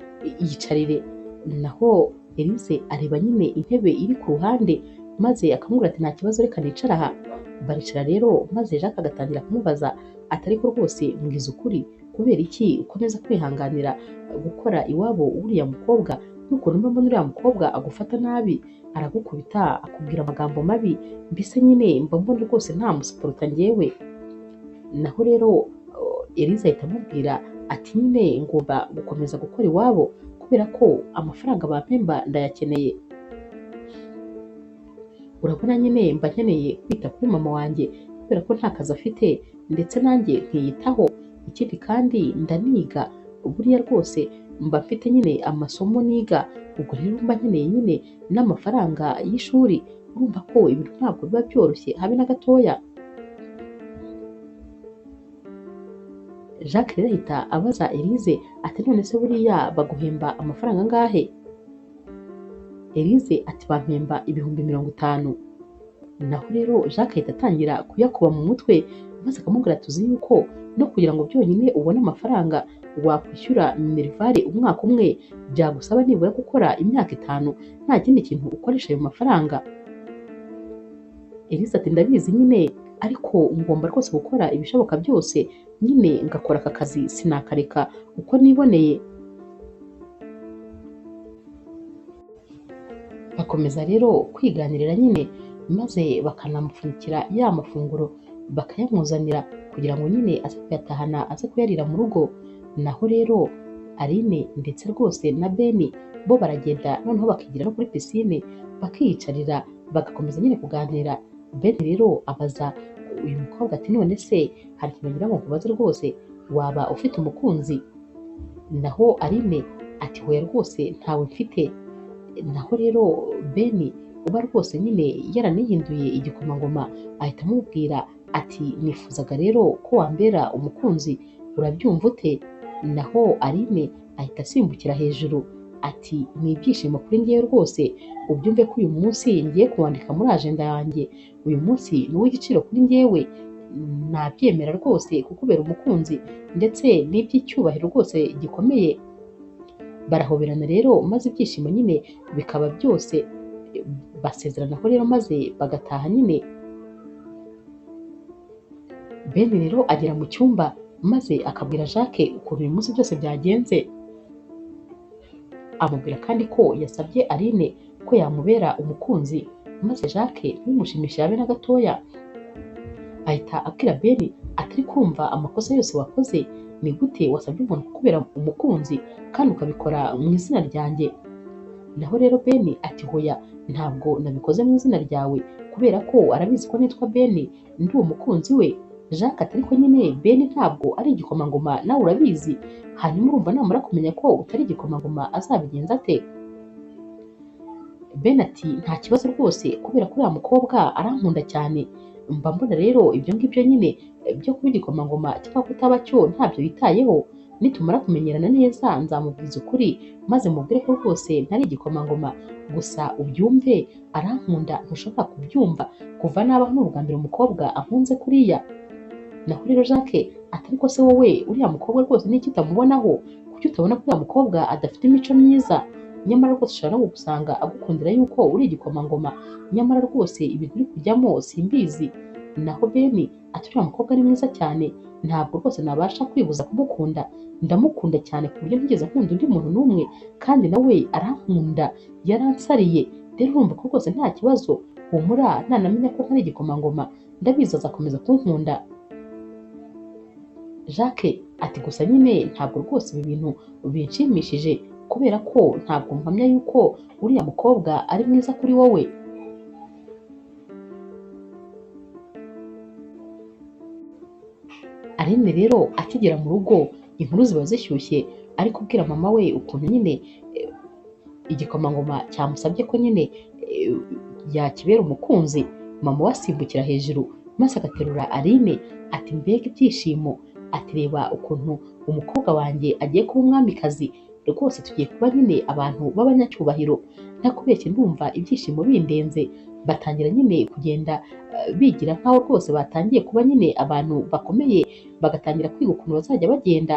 yicarire. Naho Elise areba nyine intebe iri ku ruhande maze akamubwira ati nta kibazo reka nicara aha. Baricara rero maze Jacques agatangira kumubaza ati ariko rwose mbwiza ukuri, kubera iki ukomeza kwihanganira gukora iwabo uriya mukobwa? N'ukuntu mba mbona uriya mukobwa agufata nabi, aragukubita, akubwira amagambo mabi, mbese nyine mba mbona rwose nta musuporuta njyewe. Naho rero Elise ahita amubwira ati nyine ngomba gukomeza gukora iwabo kubera ko amafaranga bampemba ndayakeneye, urabona nyine mba nkeneye kwita kuri mama wanjye kubera ko nta kazi afite ndetse nanjye nkiyitaho, ikindi kandi ndaniga buriya rwose mba mfite nyine amasomo niga, ubwo rero mba nkeneye nyine n'amafaranga y'ishuri, urumva ko ibintu ntabwo biba byoroshye habe na gatoya. Jacques rero ahita abaza Elise ati none se buriya baguhemba amafaranga angahe? Elise ati bampemba 50,000. Naho rero Jacques ahita atangira kuyakuba mu mutwe maze akamubwira tuzi yuko no kugira ngo byonyine ubone amafaranga wakwishyura minerivare umwaka umwe byagusaba nibura gukora imyaka 5 nta kindi kintu ukoresha ayo mafaranga. Elise ati ndabizi nyine ariko ngomba rwose gukora ibishoboka byose nyine ngakora aka kazi sinakareka uko niboneye. Bakomeza rero kwiganirira nyine maze bakanamupfunyikira ya mafunguro bakayamuzanira kugira ngo nyine aze kuyatahana aze kuyarira mu rugo. Naho rero Aline ndetse rwose na Beni bo baragenda noneho bakigira no kuri pisine bakiyicarira bagakomeza nyine kuganira. Beni rero abaza uyu mukobwa ati none se hari ikintu ngira ngo nkubaze rwose, waba ufite umukunzi? Naho Aline ati hoya rwose ntawe mfite. Naho rero Beni uba rwose nyine yaranihinduye igikomangoma ahita amubwira ati nifuzaga rero ko wambera umukunzi, urabyumva ute? Naho Aline ahita asimbukira hejuru ati ni ibyishimo kuri ngewe rwose, ubyumve ko uyu munsi ngiye kuwandika muri ajenda yanjye, uyu munsi ni uw'igiciro kuri ngewe, nabyemera rwose kukubera umukunzi ndetse n'iby'icyubahiro rwose gikomeye. Barahoberana rero maze ibyishimo nyine bikaba byose, basezeranaho rero maze bagataha nyine. Beni rero agera mu cyumba maze akabwira Jacques ukuntu uyu munsi byose byagenze, amubwira kandi ko yasabye Aline ko yamubera umukunzi, maze Jacques ntibimushimishe habe na gatoya, ahita abwira Beni atari kumva amakosa yose wakoze, ni gute wasabye umuntu kukubera umukunzi kandi ukabikora mu izina ryanjye? Naho rero Beni ati hoya ntabwo nabikoze mu izina ryawe kubera ko arabizi ko nitwa Beni ndi umukunzi we. Jacques ati ariko nyine Beni ntabwo ari igikomangoma nawe urabizi, hanyuma urumva namara kumenya ko utari igikomangoma azabigenza ate? Beni ati nta kibazo rwose kubera ko uriya mukobwa arankunda cyane, mba mbona rero ibyo ngibyo nyine byo kuba igikomangoma cyangwa kutaba cyo ntabyo yitayeho, nitumara kumenyerana neza nzamubwiza ukuri maze mubwire ko rwose ntari igikomangoma, gusa ubyumve arankunda ntushobora kubyumva, kuva nabaho ni ubwa mbere umukobwa ankunze kuriya. Naho rero Jacques ati ariko se wowe uriya mukobwa rwose n'iki utamubonaho, kuki utabona ko uriya mukobwa adafite imico myiza? Nyamara rwose ushobora no kugusanga agukundira yuko uri igikomangoma, nyamara rwose ibintu uri kujyamo simbizi. Naho Beni ati uriya mukobwa ni mwiza cyane, ntabwo rwose nabasha kwibuza kumukunda, ndamukunda cyane ku buryo ntigeze nkunda undi muntu n'umwe, kandi nawe arankunda yaransariye, rero urumva ko rwose nta kibazo, humura nanamenya ko ntari igikomangoma ndabizi azakomeza kunkunda. Jacques ati gusa nyine ntabwo rwose ibi bintu binshimishije kubera ko ntabwo mpamya yuko uriya mukobwa ari mwiza kuri wowe. Aline rero akigera mu rugo inkuru ziba zishyushye ari kubwira mama we ukuntu nyine igikomangoma cyamusabye ko nyine yakibera umukunzi, mama we asimbukira hejuru maze agaterura Aline ati mbega ibyishimo, ati reba ukuntu umukobwa wanjye agiye kuba umwamikazi, rwose tugiye kuba nyine abantu b'abanyacyubahiro, ntakubeshye ndumva ibyishimo bindenze. Batangira nyine kugenda bigira nkaho rwose batangiye kuba nyine abantu bakomeye, bagatangira kwiga ukuntu bazajya bagenda,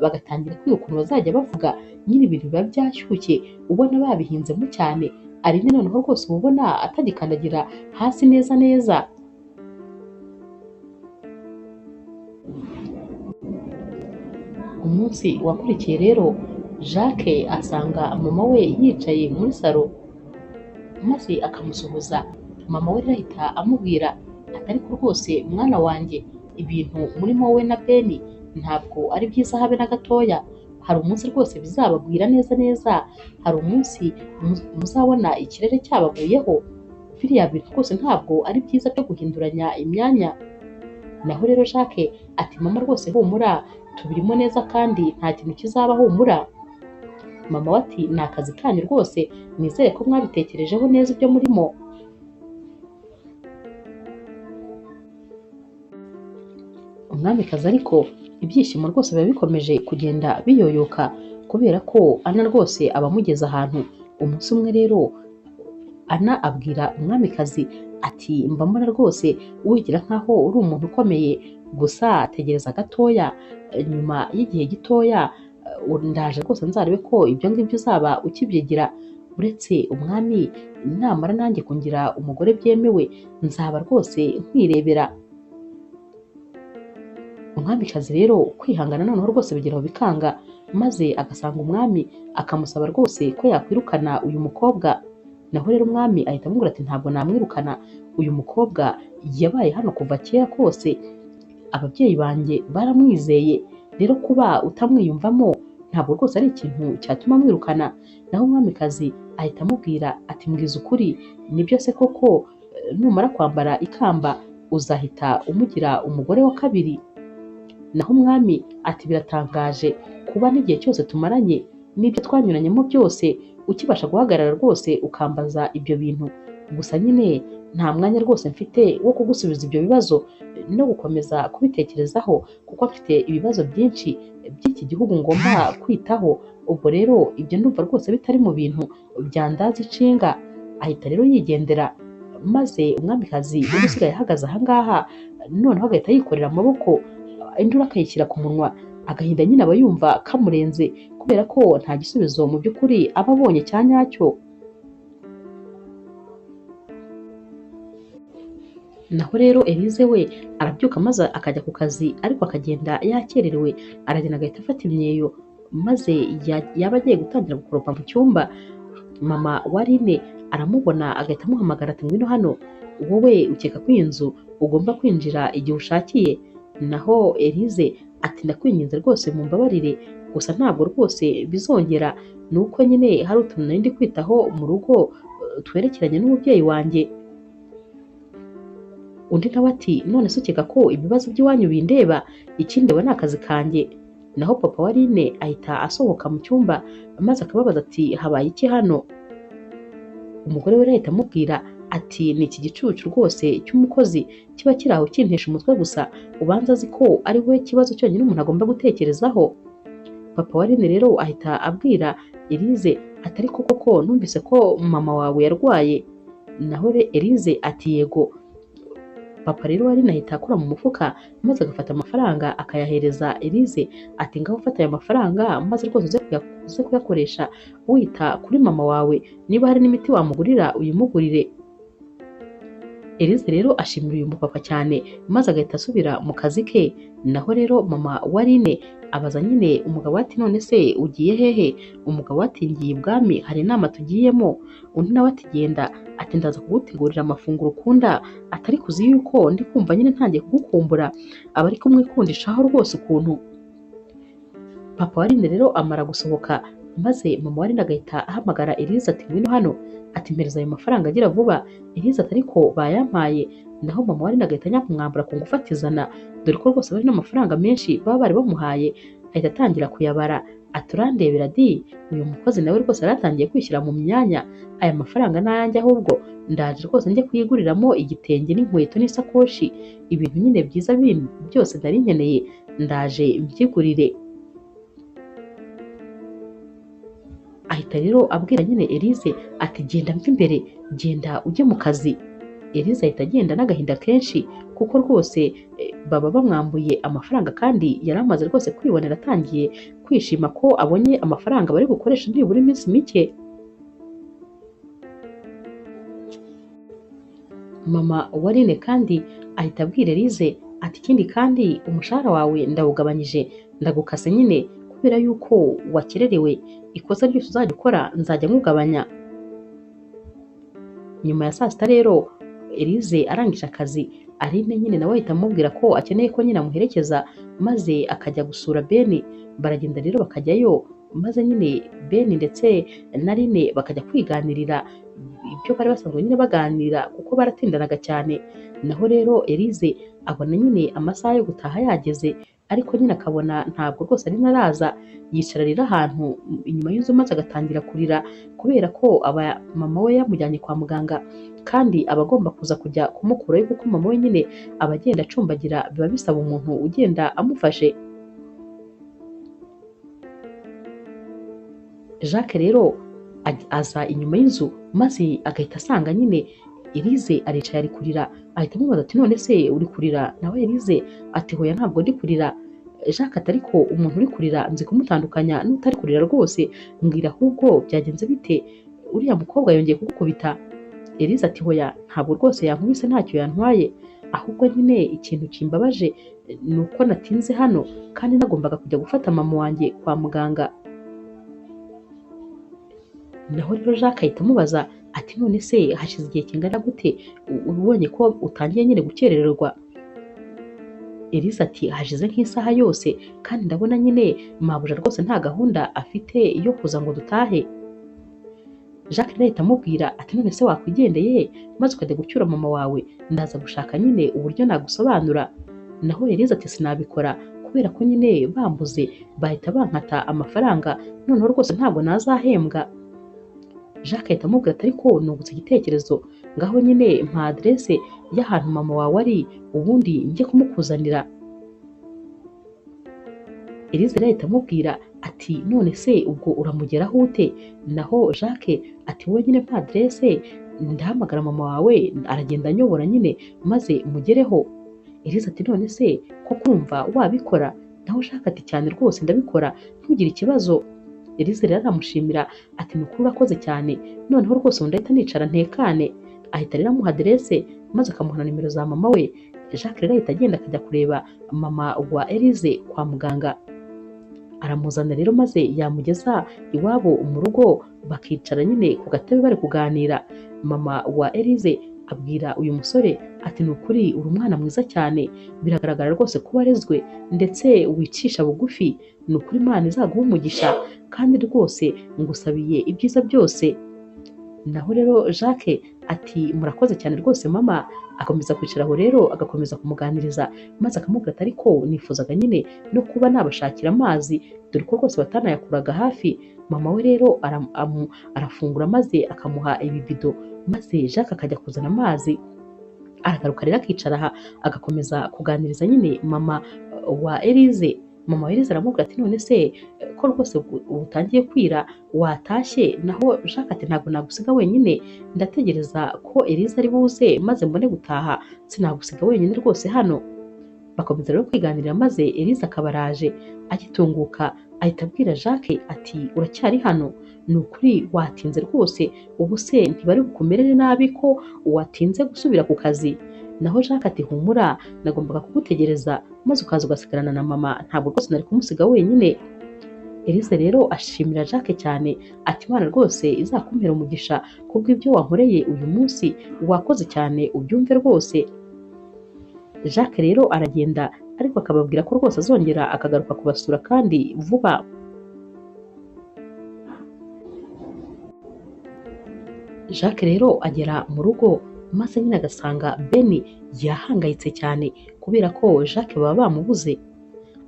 bagatangira kwiga ukuntu bazajya bavuga, nyine ibintu biba byashyushye ubona babihinzemo cyane. Aline noneho rwose uba ubona atagikandagira hasi neza neza. Umunsi wakurikiye rero Jacques asanga mama we yicaye muri salo maze akamusuhuza, mama we rero ahita amubwira ati ariko rwose mwana wanjye ibintu murimo wowe na Beni Ntabwo ari byiza habe na gatoya. Hari umunsi rwose bizabagwira neza neza, hari umunsi muzabona ikirere cyabaguyeho. Biriya bintu rwose ntabwo ari byiza byo guhinduranya imyanya. Naho rero Jacques ati mama rwose humura, tubirimo neza kandi nta kintu kizaba, humura. Mama we ati ni akazi kanyu rwose, nizere ko mwabitekerejeho neza ibyo murimo. Umwamikazi ariko ibyishimo rwose biba bikomeje kugenda biyoyoka kubera ko Ana rwose aba amugeze ahantu. Umunsi umwe rero Ana abwira umwamikazi ati mba mbona rwose wigira nkaho uri umuntu ukomeye, gusa tegereza gatoya, nyuma y'igihe gitoya ndaje rwose nzarebe ko ibyo ngibyo uzaba ukibyigira. Uretse umwami namara nanjye kungira umugore byemewe, nzaba rwose nkwirebera. Umwamikazi rero kwihangana noneho rwose bigeraho bikanga, maze agasanga umwami akamusaba rwose ko yakwirukana uyu mukobwa. Naho rero umwami ahita amubwira ati ntabwo namwirukana, uyu mukobwa yabaye hano kuva kera kose, ababyeyi banjye baramwizeye, rero kuba utamwiyumvamo ntabwo rwose ari ikintu cyatuma mwirukana. Naho umwamikazi ahita amubwira ati mbwiza ukuri, nibyo se koko numara kwambara ikamba uzahita umugira umugore wa kabiri? Naho umwami ati biratangaje kuba n'igihe cyose tumaranye n'ibyo twanyuranyemo byose ukibasha guhagarara rwose ukambaza ibyo bintu. Gusa nyine nta mwanya rwose mfite wo kugusubiza ibyo bibazo no gukomeza kubitekerezaho, kuko mfite ibibazo byinshi by'iki gihugu ngomba kwitaho. Ubwo rero ibyo ndumva rwose bitari mu bintu byandaza inshinga. Ahita rero yigendera, maze umwamikazi uba usigaye ahagaze aha ngaha noneho agahita yikorera amaboko, induru akayishyira ku munwa. Agahinda nyine aba yumva kamurenze kubera ko nta gisubizo mu by'ukuri aba abonye cya nyacyo. Naho rero Elize we arabyuka maze akajya ku kazi, ariko akagenda yakererewe, aragenda agahita afata imyeyo, maze yaba agiye gutangira gukoropa mu cyumba, mama wa Aline aramubona agahita amuhamagara ati ngwino hano, wowe ukeka ko iyi nzu ugomba kwinjira igihe ushakiye? Naho Elize ati ndakwinginze rwose mumbabarire, gusa ntabwo rwose bizongera, ni uko nyine hari utuntu nari ndi kwitaho mu rugo twerekeranye n'umubyeyi wanjye. Undi nawe ati none se ukeka ko ibibazo by'iwanyu bindeba, ikindeba ni akazi kanjye. Naho papa wa Aline ahita asohoka mu cyumba maze akababaza ati habaye iki hano? Umugore we ahita amubwira ati ni iki gicucu rwose cy'umukozi kiba kiri aho kintesha umutwe gusa, ubanza azi ko ari we kibazo cyonyine umuntu agomba gutekerezaho. Papa wa Aline rero ahita abwira Elize ati ariko koko numvise ko mama wawe yarwaye. Naho Elize ati yego. Papa rero Aline ahita akora mu mufuka maze agafata amafaranga akayahereza Elize ati ngaho ufata aya mafaranga maze rwose uze kuyakoresha wita kuri mama wawe, niba hari n'imiti wamugurira uyimugurire. Elize rero ashimira uyu mupapa cyane maze agahita asubira mu kazi ke. Naho rero mama wa Aline abaza nyine umugabo ati none se ugiye hehe? Umugabo ati ngiye ibwami, hari inama tugiyemo. Undi nawe ati genda, ati ndaza kugutegurira amafunguro ukunda, atari kuzi yuko ndi kumva nyine ntangiye kugukumbura. Aba ari kumwikundishaho rwose ukuntu. Papa wa Aline rero amara gusohoka, maze mama wa Aline agahita ahamagara Elize ati ngwino hano, ati mpereza ayo mafaranga agira vuba. Elize ati ariko bayampaye. Naho mama wa Aline agahita anyakumwambura ku ngufu atizana, dore ko rwose bari n'amafaranga menshi baba bari bamuhaye. Ahita atangira kuyabara ati urandebera di, uyu mukozi nawe rwose yaratangiye kwishyira mu myanya, aya mafaranga n'ayanjye ahubwo ndaje rwose njye kuyiguriramo igitenge n'inkweto n'isakoshi, ibintu nyine byiza byose nari nkeneye ndaje mbyigurire. Ahita rero abwira nyine Elize ati genda mva imbere, genda ujye mu kazi. Elize ahita agenda n'agahinda kenshi kuko rwose baba bamwambuye amafaranga kandi yari amaze rwose kwibonera, atangiye kwishima ko abonye amafaranga bari bukoresha nibura iminsi mike. Mama wa Aline kandi ahita abwira Elize ati ikindi kandi umushahara wawe ndawugabanyije, ndagukase nyine kubera yuko wakererewe, ikosa ryose uzajya ukora nzajya nkugabanya. Nyuma ya saa sita rero Elize arangije akazi Aline nyine nawe ahita amubwira ko akeneye ko nyine amuherekeza maze akajya gusura Ben. Baragenda rero bakajyayo, maze nyine Ben ndetse na Aline bakajya kwiganirira ibyo bari basanzwe nyine baganira kuko baratindanaga cyane. Naho rero Elise abona nyine amasaha yo gutaha yageze, ariko nyine akabona ntabwo rwose Aline araza. Yicara rero ahantu inyuma y'inzu maze agatangira kurira kubera ko aba mama we yamujyanye kwa muganga kandi aba agomba kuza kujya kumukurayo kuko mama we nyine aba agenda acumbagira, biba bisaba umuntu ugenda amufashe. Jacques rero aza inyuma y'inzu maze agahita asanga nyine Elise aricaye ari kurira. Ahita amubaza ati none se uri kurira? Nawe Elise ati hoya ntabwo ndi kurira. Jacques ati ariko umuntu uri kurira nzi kumutandukanya n'utari kurira rwose, mbwira ahubwo byagenze bite, uriya mukobwa yongeye kugukubita? Elise ati hoya ntabwo rwose yankubise, ntacyo yantwaye, ahubwo nyine ikintu kimbabaje ni uko natinze hano kandi nagombaga kujya gufata mama wanjye kwa muganga. Naho rero Jacques ahita amubaza ati none se hashize igihe kingana gute ubonye ko utangiye nyine gukerererwa? Elise ati hashize nk'isaha yose kandi ndabona nyine mabuja rwose nta gahunda afite yo kuza ngo dutahe. Jacques rero ahita amubwira ati none se wakwigendeye maze ukajya gucyura mama wawe, ndaza gushaka nyine uburyo nagusobanura. Naho Elise ati sinabikora kubera ko nyine bambuze bahita bankata amafaranga, noneho rwose ntabwo nazahembwa. Jacques ahita amubwira ati ariko nungutse igitekerezo, ngaho nyine mpa aderese y'ahantu mama wawe ari ubundi njye kumukuzanira. Elise rero ahita amubwira ati none se ubwo uramugeraho ute? Naho Jacques ati wowe nyine mpa aderese ndahamagara mama wawe aragenda anyobora nyine maze mugereho. Elise ati none se ko kumva wabikora? Naho Jacques ati cyane rwose ndabikora ntugire ikibazo. Elise rero aramushimira ati ni ukuri urakoze cyane, noneho rwose ubu ndahita nicara ntekane. Ahita rero amuha aderese maze akamuha na nimero za mama we. Jacques rero ahita agenda akajya kureba mama wa Elise kwa muganga, aramuzana rero maze yamugeza iwabo mu rugo bakicara nyine ku gatebe bari kuganira. Mama wa Elise abwira uyu musore ati ni ukuri uri umwana mwiza cyane, biragaragara rwose ko warezwe ndetse wicisha bugufi, ni ukuri Imana izaguha umugisha kandi rwose ngusabiye ibyiza byose. Naho rero Jacques ati murakoze cyane rwose mama. Akomeza kwicara aho rero agakomeza kumuganiriza maze akamubwira ati ariko nifuzaga nyine no kuba nabashakira amazi dore ko rwose batanayakuraga hafi. Mama we rero arafungura maze akamuha ibibido maze Jacques akajya kuzana amazi. Aragaruka rero akicara aha agakomeza kuganiriza nyine mama wa Elise. Mama wa Elise aramubwira ati none se ko rwose utangiye kwira watashye? Naho Jacques ati ntabwo nagusiga wenyine, ndategereza ko Elise ari buze maze mbone gutaha, sinagusiga wenyine rwose hano. Bakomeza rero kwiganirira maze Elise akaba araje. Agitunguka ahita abwira Jacques ati uracyari hano? Ni ukuri watinze rwose, ubu se ntibari bukumerere nabi ko watinze gusubira ku kazi? Naho Jacques ati humura, nagombaga kugutegereza maze ukaza ugasigarana na mama, ntabwo rwose nari kumusiga wenyine. Elise rero ashimira Jacques cyane ati Imana rwose izakumpera umugisha kubw'ibyo wankoreye uyu munsi, wakoze cyane ubyumve rwose. Jacques rero aragenda ariko akababwira ko rwose azongera akagaruka kubasura kandi vuba. Jacques rero agera mu rugo maze nyine agasanga Ben yahangayitse cyane kubera ko Jacques baba bamubuze.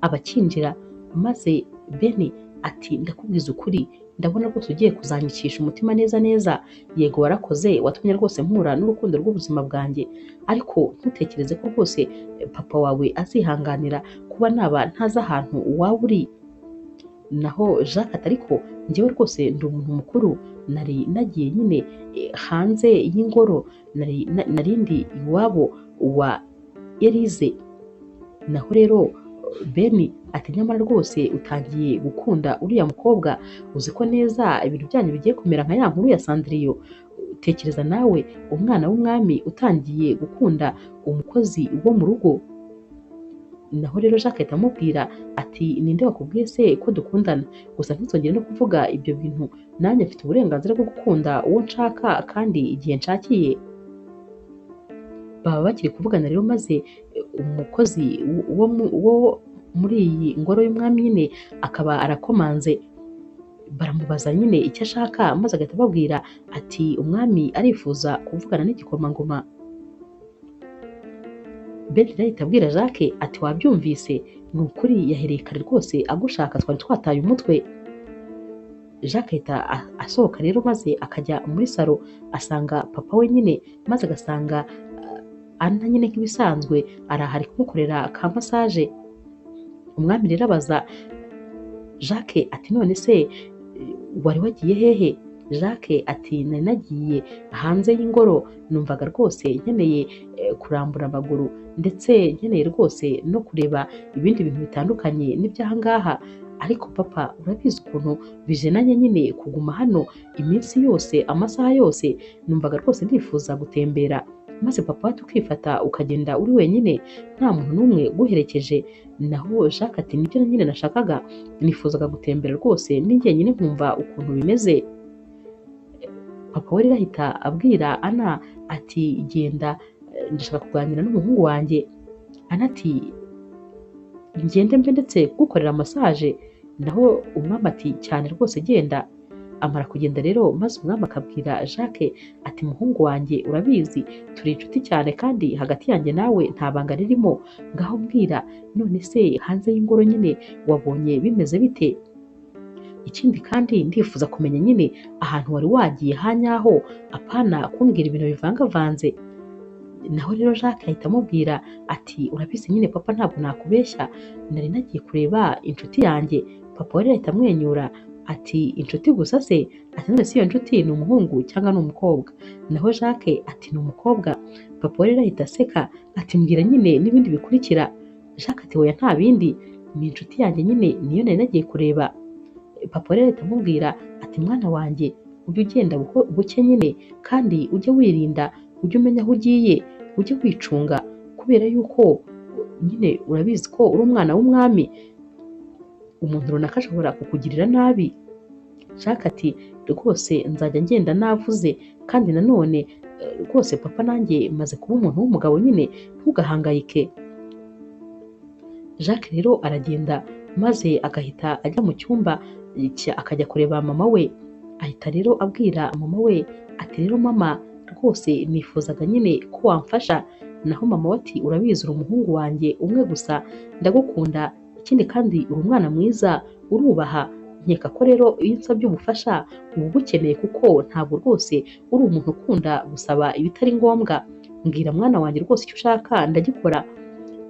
Abakinjira maze Ben ati ndakubwiza ukuri, ndabona rwose ugiye kuzanyikisha umutima neza neza, yego warakoze watumye rwose mpura n'urukundo rw'ubuzima bwanjye, ariko ntutekereze ko rwose papa wawe azihanganira kuba naba ntazi ahantu waba uri. Naho Jacques ati ariko njyewe rwose ndi umuntu mukuru, nari nagiye nyine hanze y'ingoro, nari ndi iwabo wa Elise. Naho rero Ben ati nyamara rwose utangiye gukunda uriya mukobwa, uzi ko neza ibintu byanyu bigiye kumera nka ya nkuru ya Sandriyo. Tekereza nawe umwana w'umwami utangiye gukunda umukozi wo mu rugo. Naho rero Jacques ahita amubwira ati ninde wakubwiye se ko dukundana? Gusa ntuzongere no kuvuga ibyo bintu, nanjye mfite uburenganzira bwo gukunda uwo nshaka kandi igihe nshakiye. Baba bakiri kuvugana rero, maze umukozi wo muri iyi ngoro y'umwami nyine akaba arakomanze, baramubaza nyine icyo ashaka, maze agahita ababwira ati umwami arifuza kuvugana n'igikomangoma. Ben ahita abwira Jacques ati wabyumvise, ni ukuri yahereye kare rwose agushaka, twari twataye umutwe. Jacques ahita asohoka rero, maze akajya muri salo asanga papa we nyine, maze agasanga Anna nyine nk'ibisanzwe arahari kumukorera ka massage. Umwami rero abaza Jacques ati none se wari wagiye hehe? Jacques ati nari nagiye hanze y'ingoro, numvaga rwose nkeneye kurambura amaguru, ndetse nkeneye rwose no kureba ibindi bintu bitandukanye n'iby'ahangaha, ariko papa urabizi ukuntu bijenanye nyine kuguma hano iminsi yose amasaha yose, numvaga rwose ndifuza gutembera. Maze papa tukifata ukagenda uri wenyine nta muntu n'umwe uguherekeje. Naho Jacques ati nibyo nyine nashakaga, nifuzaga gutembera rwose ndi jyenyine nkumva ukuntu bimeze. Papa we rero ahita abwira Anna ati genda ndashaka kuganira n'umuhungu wanjye. Anna ati ngende mbe ndetse kugukorera massage? Naho umwami ati cyane rwose genda. Amara kugenda rero, maze umwami akabwira Jacques ati muhungu wanjye urabizi turi inshuti cyane, kandi hagati yanjye nawe nta banga ririmo, ngaho mbwira none se hanze y'ingoro nyine wabonye bimeze bite? Ikindi kandi ndifuza kumenya nyine ahantu wari wagiye hanyaho, apana kumbwira ibintu bivangavanze. Naho rero Jacques ahita amubwira ati urabizi nyine papa ntabwo nakubeshya, nari nagiye kureba inshuti yanjye. Papa we rero ahita amwenyura ati inshuti gusa se? Ati none se iyo nshuti ni umuhungu cyangwa ni umukobwa? Naho Jacques ati ni umukobwa. Papa we rero ahita aseka ati mbwira nyine n'ibindi bikurikira. Jacques ati oya nta bindi, ni inshuti yanjye nyine niyo nari nagiye kureba. Papa we rero ahita amubwira ati mwana wanjye ujye ugenda buke nyine, kandi ujye wirinda, ujye umenya aho ugiye, ujye wicunga, kubera yuko nyine urabizi ko uri umwana w'umwami, umuntu runaka ashobora kukugirira nabi. Jacques ati rwose nzajya ngenda navuze, kandi nanone rwose papa nanjye maze kuba umuntu w'umugabo nyine, ntugahangayike. Jacques rero aragenda, maze agahita ajya mu cyumba akajya kureba mama we. Ahita rero abwira mama we ati rero mama rwose nifuzaga nyine ko wamfasha. Naho mama we ati urabizi uri umuhungu wanjye umwe gusa, ndagukunda, ikindi kandi uri umwana mwiza, urubaha, nkeka ko rero iyo unsabye ubufasha uba ubukeneye, kuko ntabwo rwose uri umuntu ukunda gusaba ibitari ngombwa. Mbwira mwana wanjye rwose icyo ushaka ndagikora.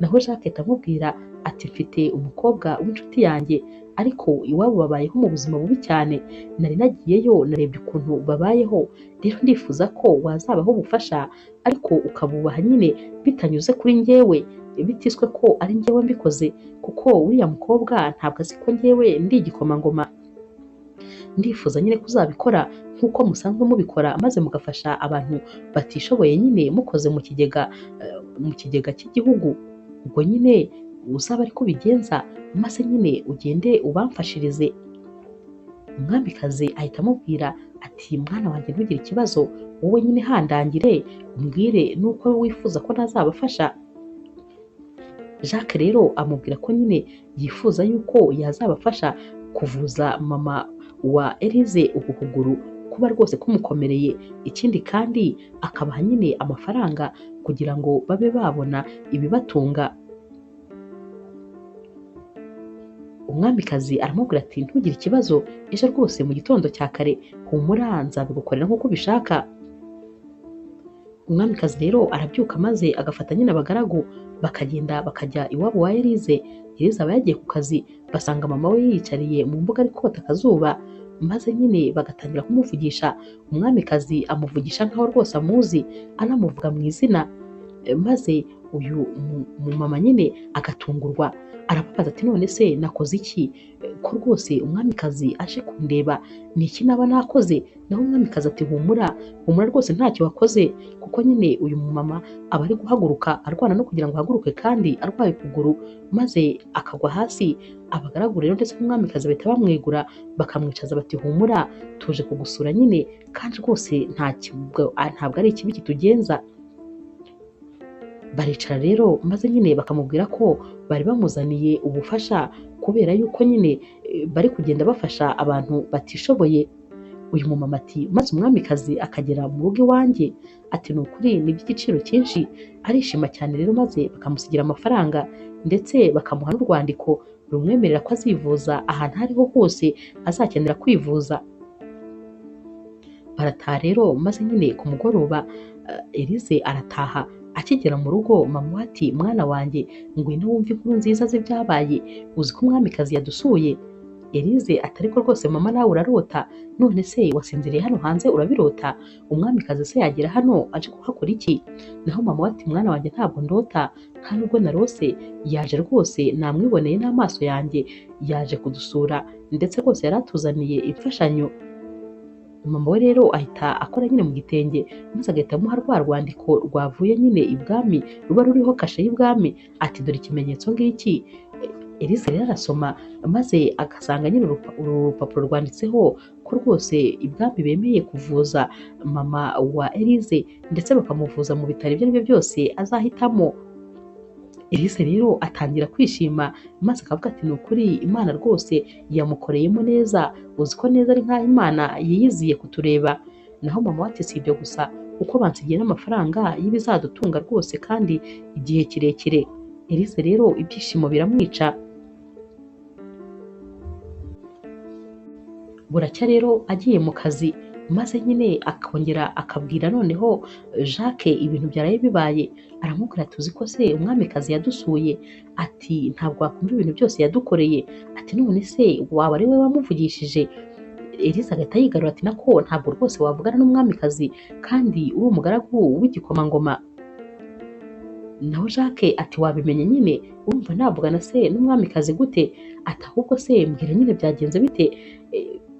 Naho Jacques ahita amubwira ati mfite umukobwa w'inshuti yanjye, ariko iwabo babayeho mu buzima bubi cyane, nari nagiyeyo narebye ukuntu babayeho, rero ndifuza ko wazabaho ubufasha, ariko ukabubaha nyine bitanyuze kuri njyewe, bitiswe ko ari njyewe mbikoze, kuko uriya mukobwa ntabwo azi ko njyewe ndi igikomangoma. Ndifuza nyine kuzabikora nk'uko musanzwe mubikora, maze mugafasha abantu batishoboye nyine mukoze mu kigega cy'igihugu. Ubwo nyine uzaba ariko ubigenza, maze nyine ugende ubamfashirize. Umwamikazi ahita amubwira ati mwana wanjye ntugire ikibazo, wowe nyine handangire umbwire nuko wifuza ko nazabafasha. Jacques rero amubwira ko nyine yifuza yuko yazabafasha kuvuza mama wa Elize uku kuguru kuba rwose kumukomereye, ikindi kandi akabaha nyine amafaranga kugira ngo babe babona ibibatunga. Umwamikazi aramubwira ati ntugire ikibazo, ejo rwose mu gitondo cya kare humura nzabigukorera nk'uko ubishaka. Umwamikazi rero arabyuka maze agafata nyine abagaragu bakagenda bakajya iwabo wa Elize. Elize aba yagiye ku kazi, basanga mama we yiyicariye mu mbuga ari kota akazuba, maze nyine bagatangira kumuvugisha. Umwamikazi amuvugisha nkaho rwose amuzi, anamuvuga mu izina, maze uyu mumama nyine agatungurwa, arababaza ati none se nakoze iki ko rwose umwamikazi aje kundeba, ni iki naba nakoze? Naho umwamikazi ati humura humura rwose ntacyo wakoze, kuko nyine uyu mumama aba ari guhaguruka arwana no kugira ngo ahaguruke kandi arwaye ukuguru, maze akagwa hasi. Abagaragu rero ndetse n'umwamikazi bahita bamwegura bakamwicaza bati humura tuje kugusura nyine, kandi rwose ntabwo ari ikibi kitugenza. Baricara rero maze nyine bakamubwira ko bari bamuzaniye ubufasha kubera yuko nyine bari kugenda bafasha abantu batishoboye. Uyu mumama ati maze umwamikazi akagera mu rugo iwanjye, ati ni ukuri ni iby'igiciro cyinshi. Arishima cyane rero maze bakamusigira amafaranga ndetse bakamuha n'urwandiko rumwemerera ko azivuza ahantu aho ariho hose azakenera kwivuza. Barataha rero maze nyine ku mugoroba Elise arataha. Akigera mu rugo mama we ati mwana wanjye ngwino wumve inkuru nziza z'ibyabaye, uzi ko umwamikazi yadusuye. Elise ati ariko rwose mama nawe urarota, none se wasinziriye hano hanze urabirota, umwamikazi se yagera hano aje kuhakora iki? Naho mama we ati mwana wanjye ntabwo ndota, nta nubwo narose, yaje rwose namwiboneye n'amaso yanjye, yaje kudusura ndetse rwose yaratuzaniye imfashanyo. Mama we rero ahita akora nyine mu gitenge maze agahita amuha rwa rwandiko rwavuye nyine ibwami ruba ruriho kashe y'ibwami, ati dore ikimenyetso ngiki. Elise rero arasoma maze agasanga nyine urupapuro rwanditseho ko rwose ibwami bemeye kuvuza mama wa Elise ndetse bakamuvuza mu bitaro ibyo ari byo byose azahitamo. Elise rero atangira kwishima maze akavuga ati ni ukuri Imana rwose yamukoreyemo neza, uzi ko neza ari nk'aho Imana yiyiziye kutureba. Naho mama we ati si ibyo gusa kuko bansigiye n'amafaranga y'ibizadutunga rwose kandi igihe kirekire. Elise rero ibyishimo biramwica. Buracya rero agiye mu kazi maze nyine akongera akabwira noneho Jacques ibintu byaraye bibaye, aramubwira ati uzi ko se umwamikazi yadusuye, ati ntabwo wakumva ibintu byose yadukoreye, ati none se waba ari we wamuvugishije? Elise agahita yigarura ati nako ntabwo rwose wavugana n'umwamikazi kandi uri umugaragu w'igikomangoma. Naho Jacques ati wabimenye nyine, urumva navugana se n'umwamikazi gute? Ati ahubwo se mbwira nyine byagenze bite?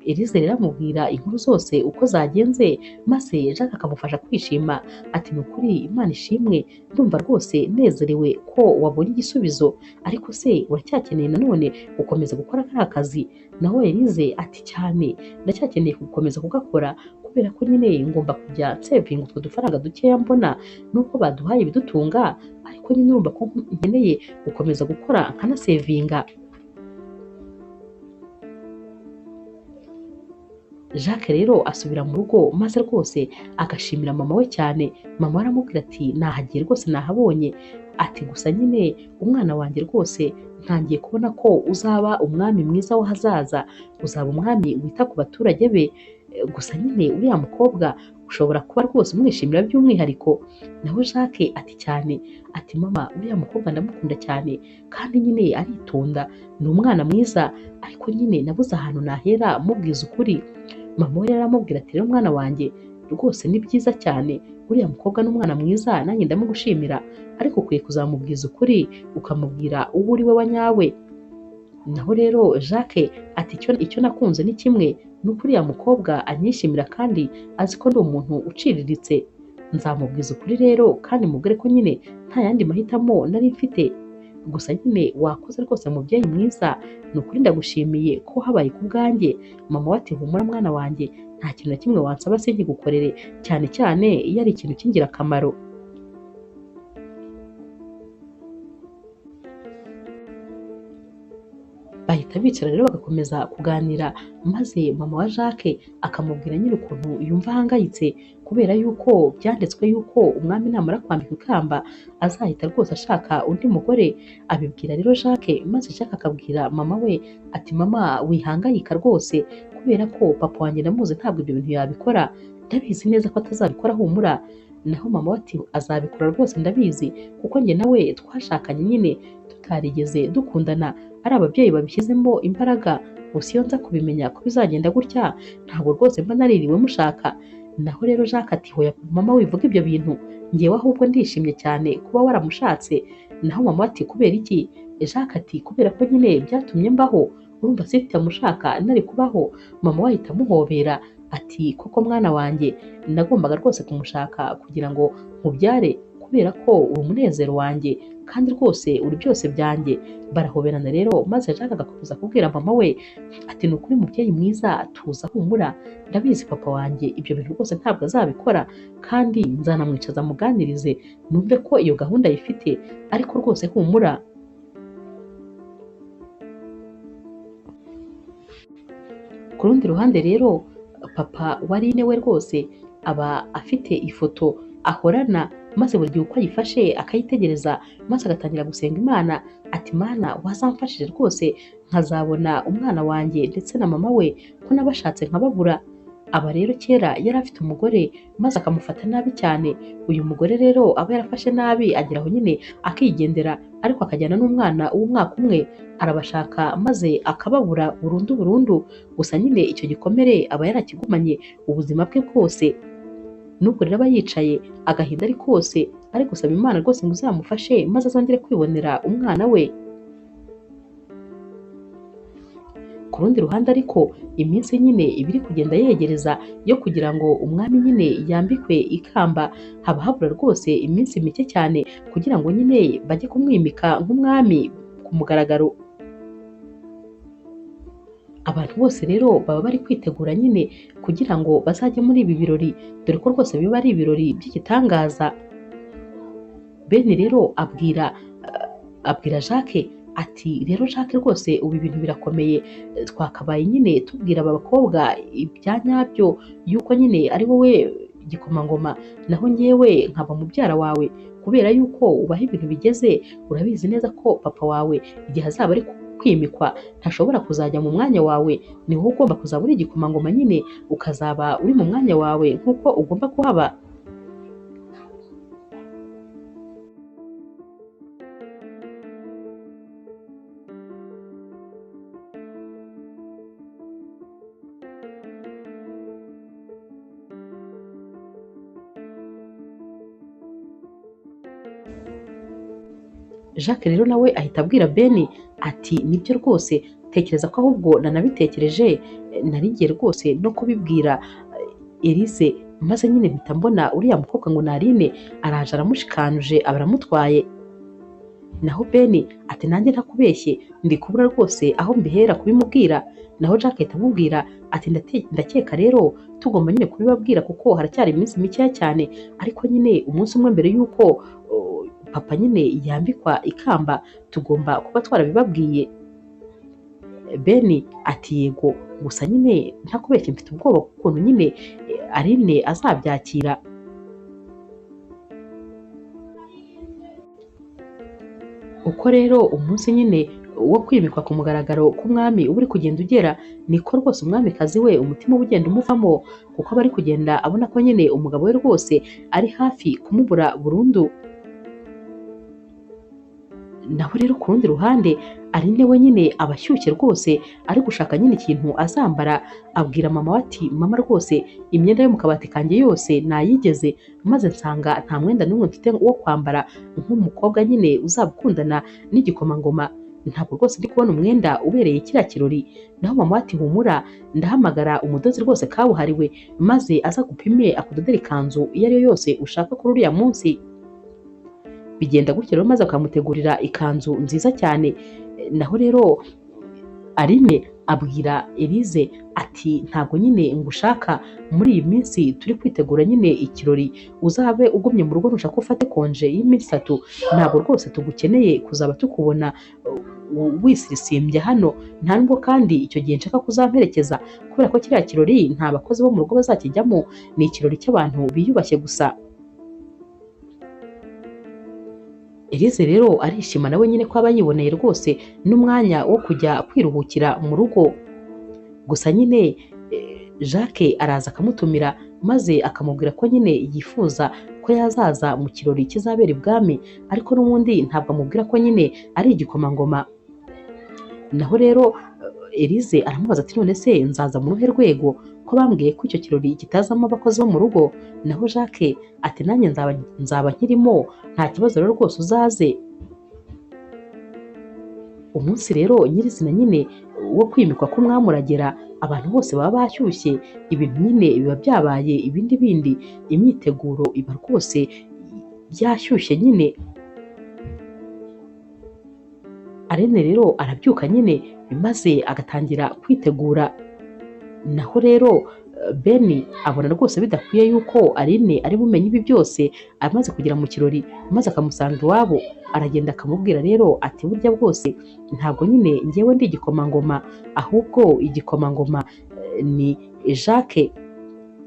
Elise rero amubwira inkuru zose uko zagenze maze Jacques akamufasha kwishima, ati ni ukuri Imana ishimwe, ndumva rwose nezerewe ko wabonye igisubizo, ariko se uracyakeneye nanone gukomeza gukora kariya kazi? Naho Elise ati cyane ndacyakeneye gukomeza kugakora kubera ko nyine ngomba kujya nsevinga utwo dufaranga dukeya mbona nubwo baduhaye ibidutunga, ariko nyine urumva ko nkeneye gukomeza gukora nkanasevinga. Jacques rero asubira mu rugo maze rwose agashimira mama we cyane. Mama we aramubwira ati nahagiye rwose nahabonye, ati gusa nyine umwana wanjye rwose ntangiye kubona ko uzaba umwami mwiza w'ahazaza, uzaba umwami wita ku baturage be, gusa nyine uriya mukobwa ushobora kuba rwose umwishimira by'umwihariko. Naho Jacques ati cyane, ati mama uriya mukobwa ndamukunda cyane kandi nyine aritonda, ni umwana mwiza, ariko nyine nabuze ahantu nahera mubwiza ukuri. Mama we rero aramubwira ati rero mwana wanjye rwose ni byiza cyane, uriya mukobwa ni umwana mwiza nanjye ndamugushimira, ariko ukwiye kuzamubwiza ukuri ukamubwira uwo uri we wa nyawe. Naho rero Jacques ati icyo nakunze ni kimwe, ni uko uriya mukobwa anyishimira kandi azi ko ndi umuntu uciriritse, nzamubwiza ukuri rero kandi mubwire ko nyine nta yandi mahitamo nari mfite. Gusa nyine wakoze rwose mubyeyi mwiza, ni ukuri ndagushimiye ko habaye ku bwanjye. Mama we ati humura mwana wanjye, nta kintu na kimwe wansaba sinkigukorere, cyane cyane iyo ari ikintu cy'ingirakamaro. Bahita bicara rero bagakomeza kuganira maze mama wa Jacques akamubwira nyine ukuntu yumva ahangayitse kubera yuko byanditswe yuko umwami namara kwambika ikamba azahita rwose ashaka undi mugore. Abibwira rero Jacques maze Jacques akabwira mama we ati mama wihangayika rwose kubera ko papa wanjye ndamuzi ntabwo ibyo bintu yabikora, ndabizi neza ko atazabikora humura. Naho mama we ati azabikora rwose ndabizi kuko njye nawe twashakanye nyine tutarigeze dukundana, ari ababyeyi babishyizemo imbaraga, gusa iyo nza kubimenya ko bizagenda gutya ntabwo rwose mba naririwe mushaka. Naho rero Jacques ati hoya mama wivuga ibyo bintu, njyewe ahubwo ndishimye cyane kuba waramushatse. Naho mama ati kubera iki? Jacques ati kubera ko nyine byatumye mbaho, urumva sitamushaka nari kubaho. Mama we ahita amuhobera ati koko mwana wanjye nagombaga rwose kumushaka kugira ngo nkubyare, kubera ko uri umunezero wanjye kandi rwose uri byose byanjye. Barahoberana rero, maze Jacques agakomeza kubwira mama we ati ni ukuri mubyeyi mwiza, tuza humura, ndabizi papa wanjye ibyo bintu rwose ntabwo azabikora, kandi nzanamwicaza muganirize numve ko iyo gahunda ayifite, ariko rwose humura. Ku rundi ruhande rero papa wa Aline we rwose aba afite ifoto ahorana, maze buri gihe uko ayifashe akayitegereza, maze agatangira gusenga Imana ati Mana wazamfashije rwose nkazabona umwana wanjye ndetse na mama we ko nabashatse nkababura. Aba rero kera yari afite umugore maze akamufata nabi cyane. Uyu mugore rero aba yarafashe nabi agera aho nyine akigendera, ariko akajyana n'umwana w'umwaka umwe, arabashaka maze akababura burundu burundu. Gusa nyine icyo gikomere aba yarakigumanye ubuzima bwe bwose. Nubwo rero aba yicaye agahinda ari kose, ari gusaba Imana rwose ngo izamufashe maze azongere kwibonera umwana we. Ku rundi ruhande ariko iminsi nyine iba iri kugenda yegereza yo kugira ngo umwami nyine yambikwe ikamba, haba habura rwose iminsi mike cyane kugira ngo nyine bajye kumwimika nk'umwami ku mugaragaro. Abantu bose rero baba bari kwitegura nyine kugira ngo bazajye muri ibi birori, dore ko rwose biba ari ibirori by'igitangaza. Ben rero abwira Jacques ati rero Jacques rwose ubu ibintu birakomeye, twakabaye nyine tubwira aba bakobwa ibya nyabyo yuko nyine ari wowe gikomangoma, naho njyewe nkaba mubyara wawe, kubera yuko ubaha ibintu bigeze, urabizi neza ko papa wawe igihe azaba ari kwimikwa ntashobora kuzajya mu mwanya wawe, ni wowe ugomba kuzaba uri igikomangoma nyine ukazaba uri mu mwanya wawe nk'uko ugomba kuhaba. Jacques rero nawe ahita abwira Ben ati nibyo rwose, tekereza ko ahubwo nanabitekereje, nari ngiye rwose no kubibwira Elise, maze nyine mpita mbona uriya mukobwa ngo Narine araje aramushikanuje abaramutwaye. Naho Ben ati nanjye ntakubeshye ndi kubura rwose aho mbihera kubimubwira. Naho Jacques ahita amubwira ati ndakeka rero tugomba nyine kubibabwira kuko haracyari iminsi mikeya cyane, ariko nyine umunsi umwe mbere y'uko papa nyine yambikwa ikamba tugomba kuba twarabibabwiye. Ben ati yego, gusa nyine ntakubeshye mfite ubwoba ukuntu nyine Aline azabyakira. Uko rero umunsi nyine wo kwimikwa ku mugaragaro k'umwami uba uri kugenda ugera, niko rwose umwamikazi we umutima uba ugenda umuvamo, kuko aba ari kugenda abona ko nyine umugabo we rwose ari hafi kumubura burundu. Naho rero ku rundi ruhande Aline we nyine aba ashyushye rwose ari gushaka nyine ikintu azambara, abwira mama we ati mama rwose imyenda yo mu kabati kanjye yose nayigeze, maze nsanga nta mwenda n'umwe mfite wo kwambara nk'umukobwa nyine uzaba ukundana n'igikomangoma, ntabwo rwose ndi kubona umwenda ubereye kiriya kirori. Naho mama we ati humura, ndahamagara umudozi rwose kabuhariwe maze aza gupime akudodere ikanzu iyo ari yo yose ushaka kuri uriya munsi. Bigenda gutyo rero maze akamutegurira ikanzu nziza cyane. Naho rero Aline abwira Elise ati ntabwo nyine ngushaka muri iyi minsi turi kwitegura nyine ikirori, uzabe ugumye mu rugo nushaka ufate konje y'iminsi 3, ntabwo rwose tugukeneye kuzaba tukubona wisirisimbye hano, nta nubwo kandi icyo gihe nshaka kuzamperekeza kubera ko kiriya kirori nta bakozi bo mu rugo bazakijyamo, ni ikirori cy'abantu biyubashye gusa. Elise rero arishima nawe nyine ko aba yiboneye rwose n'umwanya wo kujya kwiruhukira mu rugo. Gusa nyine Jacques araza akamutumira maze akamubwira ko nyine yifuza ko yazaza mu kirori kizabera ibwami, ariko n'ubundi ntabwo amubwira ko nyine ari igikomangoma. Naho rero Elise aramubaza ati none se nzaza mu ruhe rwego ko bambwiye ko icyo kirori kitazamo abakozi bo mu rugo? Naho Jacques ati nanjye nzaba nkirimo, nta kibazo rero rwose uzaze. Umunsi rero nyirizina nyine wo kwimikwa k'umwami uragera, abantu bose baba bashyushye, ibintu nyine biba byabaye ibindi bindi, imyiteguro iba rwose byashyushye nyine. Aline rero arabyuka nyine maze agatangira kwitegura. Naho rero Beni abona rwose bidakwiye yuko Aline ari bumenye ibi byose amaze kugera mu kirori, maze akamusanga iwabo, aragenda akamubwira rero ati burya bwose ntabwo nyine njyewe ndi igikomangoma, ahubwo igikomangoma ni Jacques.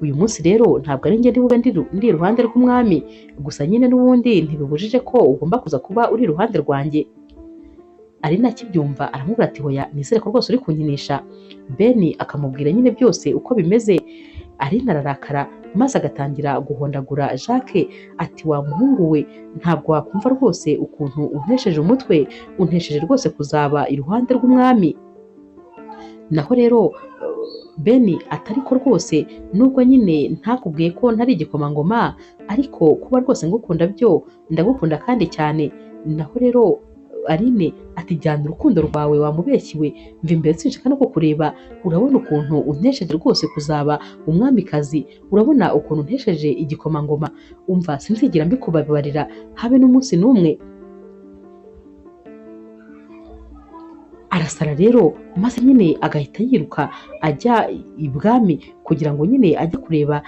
Uyu munsi rero ntabwo ari njye ndi bube ndi iruhande rw'umwami, gusa nyine n'ubundi ntibibujije ko ugomba kuza kuba uri iruhande rwanjye. Aline akibyumva aramubwira ati hoya nizere ko rwose uri kunkinisha. Beni akamubwira nyine byose uko bimeze. Aline ararakara maze agatangira guhondagura Jacques ati wa muhungu we, ntabwo wakumva rwose ukuntu untesheje umutwe, untesheje rwose kuzaba iruhande rw'umwami. Naho rero Beni atari ko rwose nubwo nyine ntakubwiye ko ntari igikomangoma, ariko kuba rwose ngukunda byo ndagukunda kandi cyane. Naho rero Aline ati jyana urukundo rwawe wamubeshyiwe, mva imbere sinshaka no kukureba, urabona ukuntu untesheje rwose kuzaba umwamikazi, urabona ukuntu untesheje igikomangoma, umva sinzigera mbikubabarira habe n'umunsi n'umwe. Arasara rero maze nyine agahita yiruka ajya ibwami kugira ngo nyine ajye kureba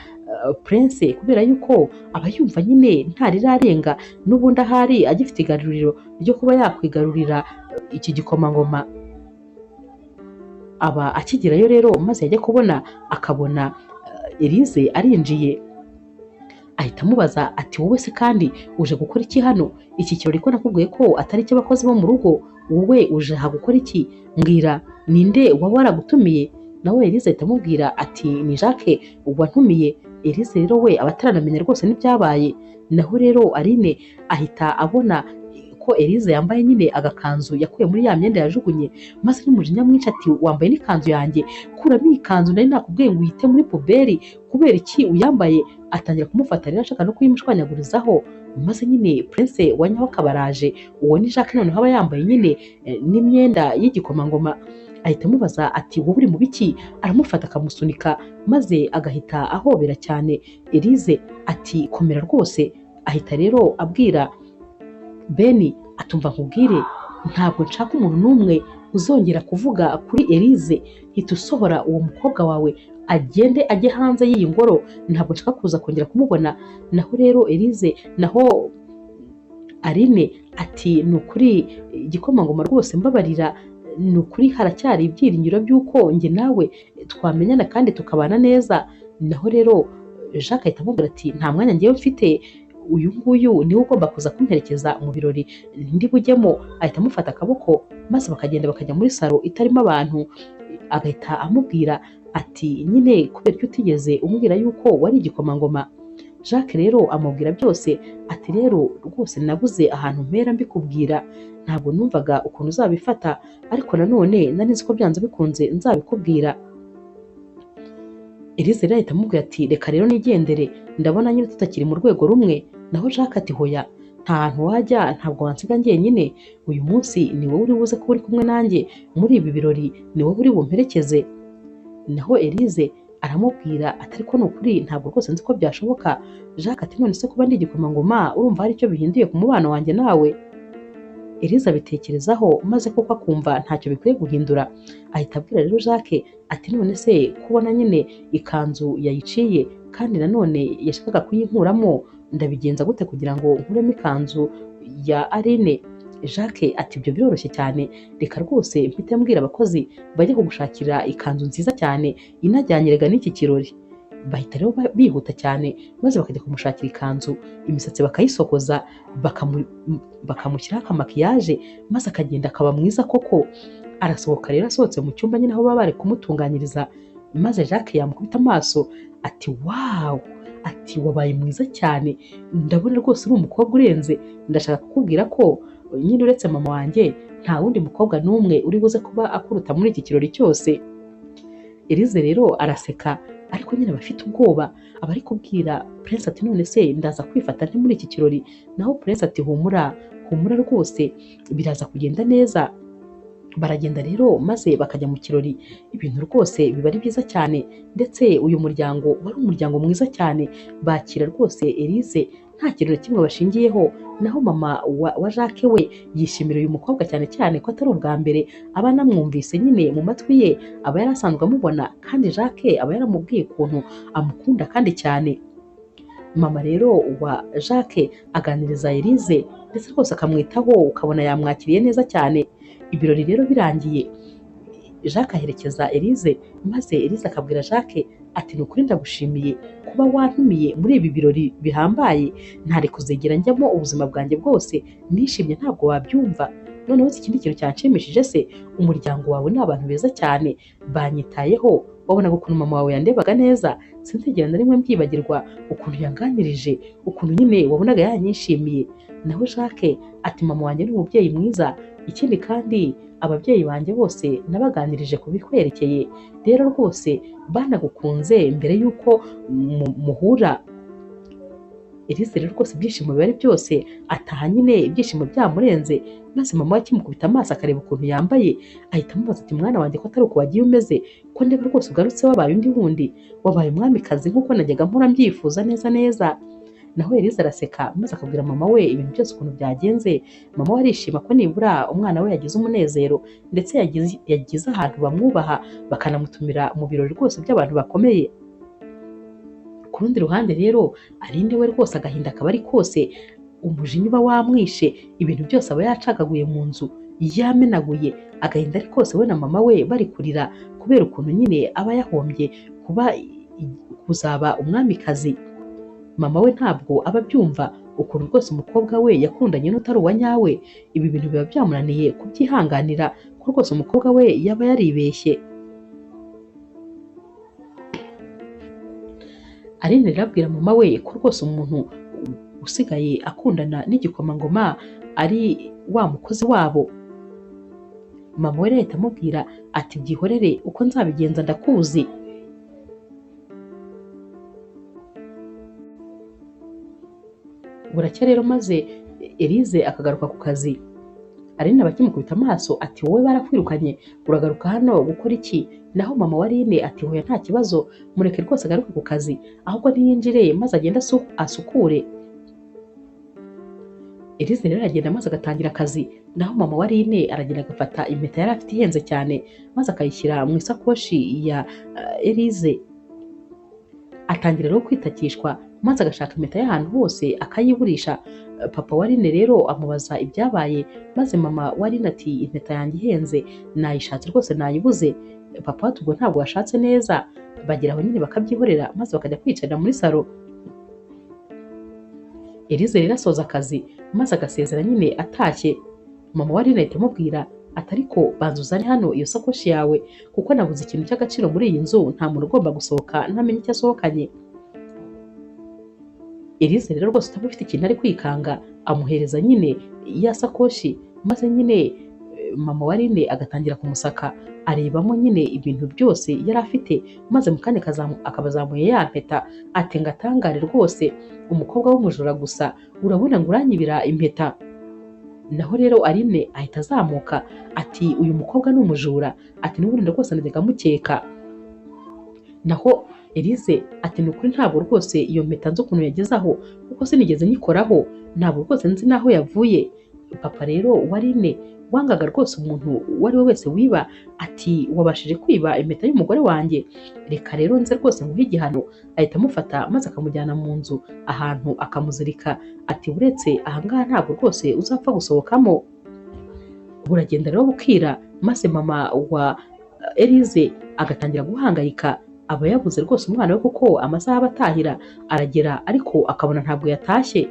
Prince, kubera yuko aba yumva nyine ntarirarenga n'ubundi ahari agifite igaruriro ryo kuba yakwigarurira iki gikomangoma. Aba akigerayo rero maze yajya kubona akabona Elise arinjiye, ahita amubaza ati wowe se kandi uje gukora iki hano? Iki kirori ko nakubwiye ko atari icy'abakozi bo mu rugo, wowe uje aha gukora iki? Mbwira ninde waba waragutumiye? Nawe Elise ahita amubwira ati ni Jacques wantumiye. Elise rero we aba ataranamenya rwose n'ibyabaye. Naho rero Aline ahita abona ko Elise yambaye nyine agakanzu yakuye muri ya myenda yajugunye, maze n'umujinya mwinshi ati wambaye n'ikanzu yanjye, kuramo iyi kanzu nari nakubwiye ngo uyite muri puberi, kubera iki uyambaye? Atangira kumufata rero ashaka no kuyimushwanyagurizaho, maze nyine Prince wa Nyabakabaraje, uwo ni Jacques noneho aba yambaye nyine n'imyenda y'igikomangoma, ahita amubaza ati wowe uri mu biki? Aramufata akamusunika maze agahita ahobera cyane Elise ati komera rwose. Ahita rero abwira Beni atumva nkubwire, ntabwo nshaka umuntu n'umwe uzongera kuvuga kuri Elise, hita usohora uwo mukobwa wawe agende ajye hanze y'iyi ngoro, ntabwo nshaka kuza kongera kumubona. Naho rero Elise, naho Aline ati ni ukuri igikomangoma rwose mbabarira, ni ukuri haracyari ibyiringiro by'uko njye nawe twamenyana kandi tukabana neza. Naho rero Jacques ahita amubwira ati nta mwanya ngewe mfite, uyu nguyu niwe ugomba kuza kumperekeza mu birori ndi bujyemo. Ahita amufata akaboko maze bakagenda bakajya muri salo itarimo abantu, agahita amubwira ati nyine kubera ko utigeze umbwira yuko wari igikomangoma. Jacques rero amubwira byose ati rero rwose nabuze ahantu mpera mbikubwira, ntabwo numvaga ukuntu uzabifata, ariko nanone nari nzi ko byanze bikunze nzabikubwira. Elise rero ahita amubwira ati reka rero nigendere, ndabona nyine tutakiri mu rwego rumwe. Naho Jacques ati hoya, nta hantu wajya, ntabwo wansiga njyenyine, uyu munsi ni wowe uri buze kuba uri kumwe nanjye muri ibi birori, ni wowe uri bumperekeze. Naho Elise aramubwira ati ariko ni ukuri ntabwo rwose nzi ko byashoboka. Jacques ati none se kuba ndi igikomangoma urumva hari icyo bihinduye ku mubano wanjye nawe? Elise abitekerezaho maze koko akumva ntacyo bikwiye guhindura. Ahita abwira rero Jacques ati none se kubona nyine ikanzu yayiciye kandi nanone yashakaga kuyinkuramo, ndabigenza gute kugira ngo nkuremo ikanzu ya Aline? Jacques ati ibyo biroroshye cyane, reka rwose mpite mbwira abakozi bajye kugushakira ikanzu nziza cyane inajyanye rega n'iki kirori. Bahita rero bihuta cyane maze bakajya kumushakira ikanzu, imisatsi bakayisokoza, bakamushyiraho akamakiyaje maze akagenda akaba mwiza koko. Arasohoka rero, asohotse mu cyumba nyine aho baba bari kumutunganyiriza, maze Jacques yamukubita amaso ati wawu, ati wabaye mwiza cyane, ndabona rwose uri umukobwa urenze, ndashaka kukubwira ko nyine uretse mama wanjye nta wundi mukobwa n'umwe uri buze kuba akuruta muri iki kirori cyose. Elise rero araseka, ariko nyine aba afite ubwoba, aba ari kubwira Prince ati none se ndaza kwifata nte muri iki kirori? Naho Prince ati humura, humura rwose biraza kugenda neza. Baragenda rero maze bakajya mu kirori, ibintu rwose biba ari byiza cyane, ndetse uyu muryango wari umuryango mwiza cyane, bakira rwose Elise nta kintu na kimwe bashingiyeho. Naho mama wa Jacques we yishimira uyu mukobwa cyane cyane ko atari ubwa mbere aba anamwumvise nyine mu matwi ye, aba yarasanzwe amubona, kandi Jacques aba yaramubwiye ukuntu amukunda kandi cyane. Mama rero wa Jacques aganiriza Elise ndetse rwose akamwitaho, ukabona yamwakiriye neza cyane. Ibirori rero birangiye, Jacques aherekeza Elise, maze Elise akabwira Jacques ati ni ukuri ndagushimiye kuba wantumiye muri ibi birori bihambaye, ntari kuzigera njyamo ubuzima bwanjye bwose, nishimye ntabwo wabyumva. Noneho ikindi kintu cyanshimishije se, umuryango wawe ni abantu beza cyane, banyitayeho, wabonaga ukuntu mama wawe yandebaga neza, sinzigera na rimwe mbyibagirwa ukuntu yanganirije, ukuntu nyine wabonaga yanyishimiye. Naho Jacques ati mama wanjye ni umubyeyi mwiza, ikindi kandi ababyeyi banjye bose nabaganirije ku bikwerekeye, rero rwose banagukunze mbere y'uko muhura. Elise rero rwose ibyishimo biba ari byose, ataha nyine ibyishimo byamurenze, maze mama we akimukubita amaso akareba ukuntu yambaye, ahita amubaza ati mwana wanjye ko atari uko wagiye umeze, ko ndeba rwose ugarutse wabaye undi wundi, wabaye umwamikazi nk'uko najyaga mpora mbyifuza neza neza. Naho Elise araseka maze akabwira mama we ibintu byose ukuntu byagenze. Mama we arishima ko nibura umwana we yagize umunezero, ndetse yagize ahantu bamwubaha bakanamutumira mu birori rwose by'abantu bakomeye. Ku rundi ruhande rero Aline we rwose agahinda akaba ari kose, umujinya uba wamwishe, ibintu byose aba yacagaguye mu nzu, yamenaguye, agahinda ari kose, we na mama we bari kurira kubera ukuntu nyine aba yahombye kuba kuzaba umwamikazi. Mama we ntabwo aba abyumva ukuntu rwose umukobwa we yakundanye n'utari uwa nyawe, ibi bintu biba byamunaniye kubyihanganira ko rwose umukobwa we yaba yaribeshye. Aline rero abwira mama we ko rwose umuntu usigaye akundana n'igikomangoma ari wa mukozi wabo. Mama we rero ahita amubwira ati byihorere, uko nzabigenza ndakuzi. Buracya rero maze Elise akagaruka ku kazi. Aline abakimukubita amaso ati wowe barakwirukanye uragaruka hano gukora iki? Naho mama wa Aline ati hoya nta kibazo, mureke rwose agaruke ku kazi, ahubwo ntiyinjire maze agende asukure. Elise rero aragenda maze agatangira akazi. Naho mama wa Aline aragenda agafata impeta yari afite ihenze cyane maze akayishyira mu isakoshi ya Elise. Atangira rero kwitakishwa maze agashaka impeta y'ahantu hose akayiburisha. Papa wa Aline rero amubaza ibyabaye, maze mama wa Aline ati impeta yanjye ihenze nayishatse rwose nayibuze. Papa ati ubwo ntabwo washatse neza. Bagera aho nyine bakabyihorera maze bakajya kwicarira muri salo. Elise rero asoza akazi maze agasezera nyine atashye. Mama wa Aline ahita amubwira ati ariko banza uzane hano iyo sakoshi yawe, kuko nabuze ikintu cy'agaciro muri iyi nzu, nta muntu ugomba gusohoka ntamenye icyo asohokanye. Elise rero rwose utaba ufite ikintu ari kwikanga, amuhereza nyine ya sakoshi, maze nyine mama wa Aline agatangira kumusaka, arebamo nyine ibintu byose yari afite, maze mu kanya akaba azamuye ya mpeta, ati ngatangare rwose umukobwa w'umujura gusa, urabona ngo uranyibira impeta. Naho rero Aline ahita azamuka ati uyu mukobwa ni umujura, ati n'ubundi rwose najyaga mukeka. Naho Elise ati ni ukuri ntabwo rwose iyo mpeta nzi ukuntu yageze aho, kuko sinigeze nyikoraho, ntabwo rwose nzi n'aho yavuye. Papa rero wa Aline wangaga rwose umuntu uwo ari we wese wiba, ati wabashije kwiba impeta y'umugore wanjye, reka rero nze rwose nguhe igihano. Ahita amufata maze akamujyana mu nzu ahantu akamuzirika, ati uretse ahangaha ntabwo rwose uzapfa gusohokamo. Buragenda rero bukira, maze mama wa Elise agatangira guhangayika, aba yabuze rwose umwana we kuko amasaha aba atahira aragera ariko akabona ntabwo yatashye.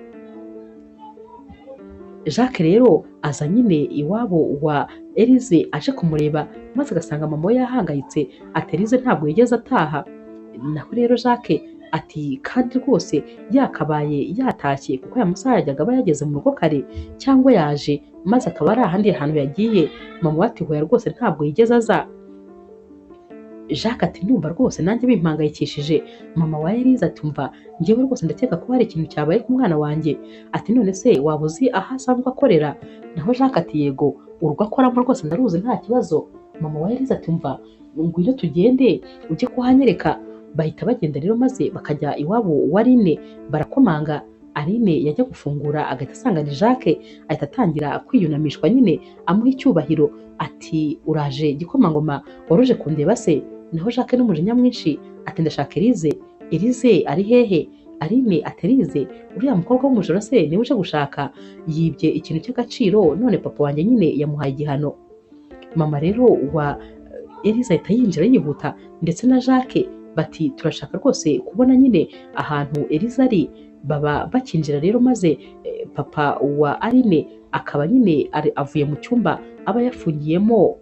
Jacques rero aza nyine iwabo wa Elise aje kumureba, maze agasanga mama we yahangayitse, ati Elise ntabwo yigeze ataha. Naho rero Jacques ati kandi rwose yakabaye yatashye, kuko aya masaha yajyaga aba yageze mu rugo kare, cyangwa yaje maze akaba ari ahandi hantu yagiye. Mama we ati hoya rwose ntabwo yigeze aza. Jacques ati ndumva rwose nanjye bimpangayikishije. Mama wa Elise ati umva njyewe rwose ndakeka ko hari ikintu cyabaye ku mwana wanjye. Ati none se waba uzi aho asanzwe akorera? Naho Jacques ati yego urugo akoramo rwose ndaruzi nta kibazo. Mama wa Elise ati umva ngwino tugende ujye kuhanyereka. Bahita bagenda rero maze bakajya iwabo wa Aline barakomanga. Aline yajya gufungura agahita asanga ni Jacques, ahita atangira kwiyunamishwa nyine amuha icyubahiro ati uraje gikomangoma waruje kundeba se? Naho Jacques n'umujinya mwinshi ati ndashaka Elise. Elise ari hehe? Aline ati Elise uriya mukobwa w'umujura se niwe uje gushaka, yibye ikintu cy'agaciro none papa wanjye nyine yamuhaye igihano. Mama rero wa Elise ahita yinjira yihuta ndetse na Jacques bati turashaka rwose kubona nyine ahantu Elise ari. Baba bakinjira rero maze papa wa Aline akaba nyine avuye mu cyumba aba yafungiyemo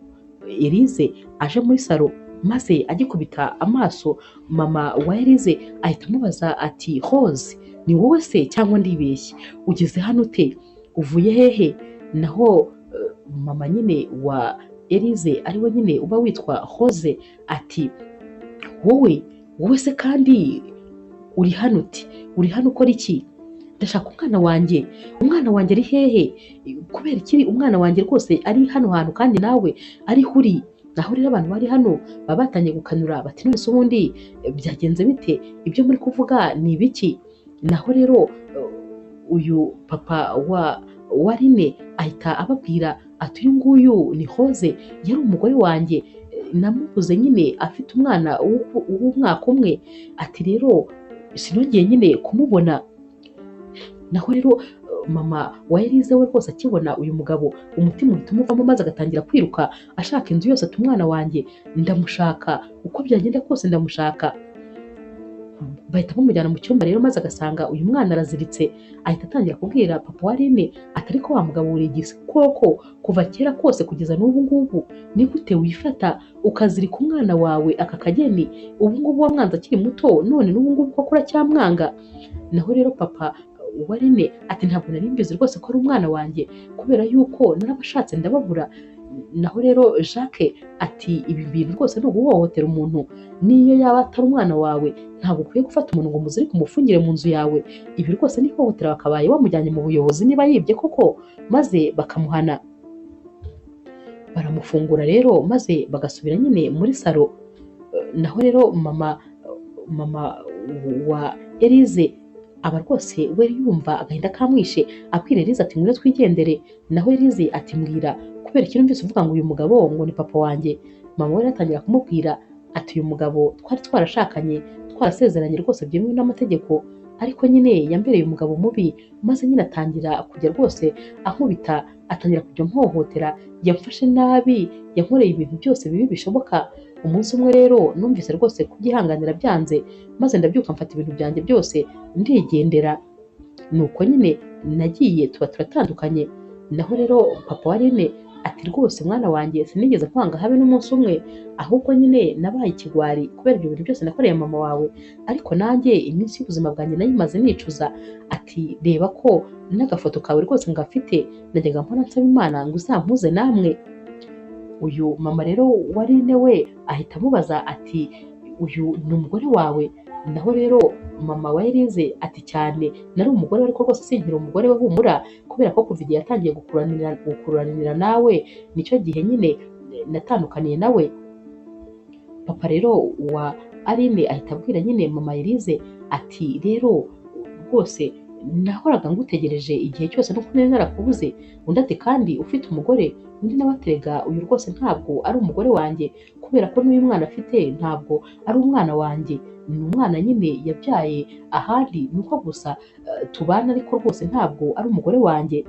Elise aje muri salo, maze agikubita amaso mama wa Elise ahita amubaza ati Rose ni wowe se cyangwa ndibeshye? Ugeze hano ute? Uvuye hehe? Naho mama nyine wa Elise ariwe nyine uba witwa Rose ati wowe se kandi uri hano uti? Uri hano ukora iki? Ndashaka umwana wanjye. Umwana wanjye ari hehe? Kubera iki umwana wanjye rwose ari hano hantu kandi nawe ariho uri? Naho rero abantu bari hano baba batangiye gukanura bati none se ubundi byagenze bite? Ibyo muri kuvuga ni ibiki? Naho rero uyu papa wa Aline ahita ababwira ati uyu nguyu ni Rose, yari umugore wanjye, namubuze nyine afite umwana w'umwaka umwe, ati rero sinongeye nyine kumubona. Naho rero mama wa Elise we rwose akibona uyu mugabo umutima uhita umuvamo maze agatangira kwiruka ashaka inzu yose ati umwana wanjye ndamushaka, uko byagenda kose ndamushaka. Bahita bamujyana mu cyumba rero maze agasanga uyu mwana araziritse, ahita atangira kubwira papa wa Aline ati ariko wa mugabo uri koko kuva kera kose kugeza n'ubu ngubu ni gute wifata ukazirika umwana wawe aka kageni? Ubu ngubu wamwanze akiri muto none n'ubu ngubu koko uracyamwanga. Naho rero papa wa Aline ati ntabwo nari mbizi rwose ko ari umwana wanjye kubera yuko narabashatse ndababura. Naho rero Jacques ati ibi bintu rwose ni uguhohotera umuntu, niyo yaba atari umwana wawe ntabwo ukwiye gufata umuntu ngo muzirike umufungire mu nzu yawe, ibi rwose ni ihohotera, bakabaye bamujyanye mu buyobozi niba yibye koko maze bakamuhana. Baramufungura rero maze bagasubira nyine muri salo. Naho rero mama wa Elise aba rwose we yumva agahinda kamwishe, abwira Elise ati ngwino twigendere. Naho Elise ati mbwira kubera ikintu numvise uvuga ngo uyu mugabo ngo ni papa wanjye. Mama we atangira kumubwira ati uyu mugabo twari twarashakanye twarasezeranye rwose byemewe n'amategeko, ariko nyine yambereye umugabo mubi, maze nyine atangira kujya rwose ankubita, atangira kujya ampohotera, yamfashe nabi, yankoreye ibintu byose bibi bishoboka. Umunsi umwe rero numvise rwose kubyihanganira byanze, maze ndabyuka mfata ibintu byanjye byose ndigendera. Nuko nyine nagiye tuba turatandukanye. Naho rero papa wa Aline ati rwose mwana wanjye sinigeze kwanga habe n'umunsi umwe, ahubwo nyine nabaye ikigwari kubera ibyo bintu byose nakoreye mama wawe, ariko nanjye iminsi y'ubuzima bwanjye nayimaze nicuza. Ati reba ko n'agafoto kawe rwose ngafite, najyaga mpora nsaba Imana ngo uzampuze namwe. Uyu mama rero wa Aline we ahita amubaza ati uyu ni umugore wawe? Naho rero mama wa Elise ati cyane nari umugore ariko rwose sinkiri umugore we humura, kubera ko kuva igihe yatangiye gukururanira nawe nicyo gihe nyine natandukaniye nawe. Papa rero wa Aline ahita abwira nyine mama Elise ati rero rwose nahoraga ngutegereje igihe cyose nuko nari narakubuze. Undi ati kandi ufite umugore? Undi nawe aterega uyu rwose ntabwo ari umugore wanjye, kubera ko n'uyu mwana afite ntabwo ari umwana wanjye, ni umwana nyine yabyaye ahandi, nuko gusa tubana ariko rwose ntabwo ari umugore wanjye.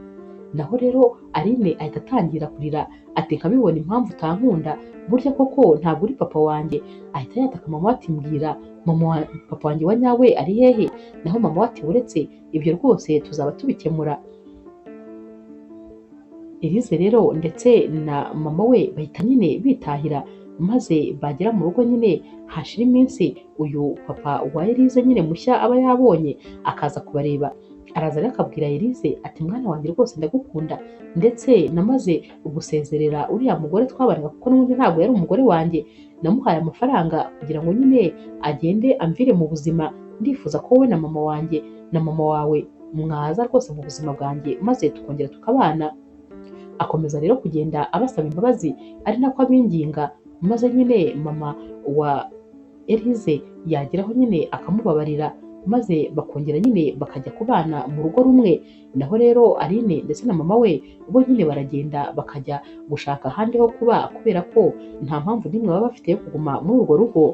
Naho rero Aline ahita atangira kurira ati nkabibona impamvu utankunda, burya koko ntabwo uri papa wanjye. Ahita yataka mama ati mbwira mama papa wanjye wa nyawe ari hehe? Naho mama ati uretse ibyo rwose tuzaba tubikemura. Elise rero ndetse na mama we bahita nyine bitahira, maze bagera mu rugo nyine hashira iminsi uyu papa wa Elise nyine mushya aba yabonye akaza kubareba. Araza rero akabwira Elise ati mwana wanjye rwose ndagukunda, ndetse namaze gusezerera uriya mugore twabanaga kuko n'ubundi ntabwo yari umugore wanjye, namuhaye amafaranga kugira ngo nyine agende amvire mu buzima, ndifuza ko wowe na mama wanjye na mama wawe mwaza rwose mu buzima bwanjye maze tukongera tukabana. Akomeza rero kugenda abasaba imbabazi ari nako abinginga, maze nyine mama wa Elise yageraho nyine akamubabarira, maze bakongera nyine bakajya kubana mu rugo rumwe. Naho rero Aline ndetse na mama we bo nyine baragenda bakajya gushaka ahandi ho kuba, kubera ko nta mpamvu n'imwe baba bafite yo kuguma muri urwo rugo.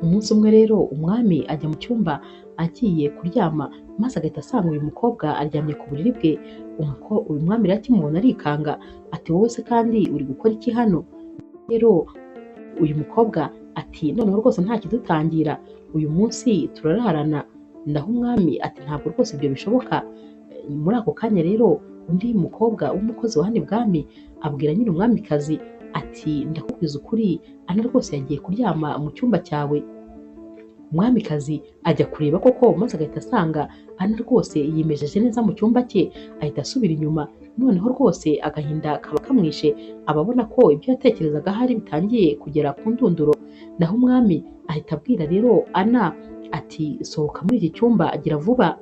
Umunsi umwe rero umwami ajya mu cyumba agiye kuryama, maze agahita asanga uyu mukobwa aryamye ku buriri bwe. Uyu mwami rero akimubona arikanga ati wowe se kandi uri gukora iki hano? Rero uyu mukobwa ati noneho rwose nta kidutangira, uyu munsi turararana. Naho umwami ati ntabwo rwose ibyo bishoboka. Muri ako kanya rero undi mukobwa w'umukozi wa hano ibwami abwira nyine umwamikazi ati ndakubwiza ukuri, Ana rwose yagiye kuryama mu cyumba cyawe. Umwamikazi ajya kureba koko, maze agahita asanga Ana rwose yimejeje neza mu cyumba cye, ahita asubira inyuma. Noneho rwose agahinda kaba kamwishe, ababona ko ibyo yatekerezaga ahari bitangiye kugera ku ndunduro. Naho umwami ahita abwira rero Ana ati sohoka muri iki cyumba agira vuba.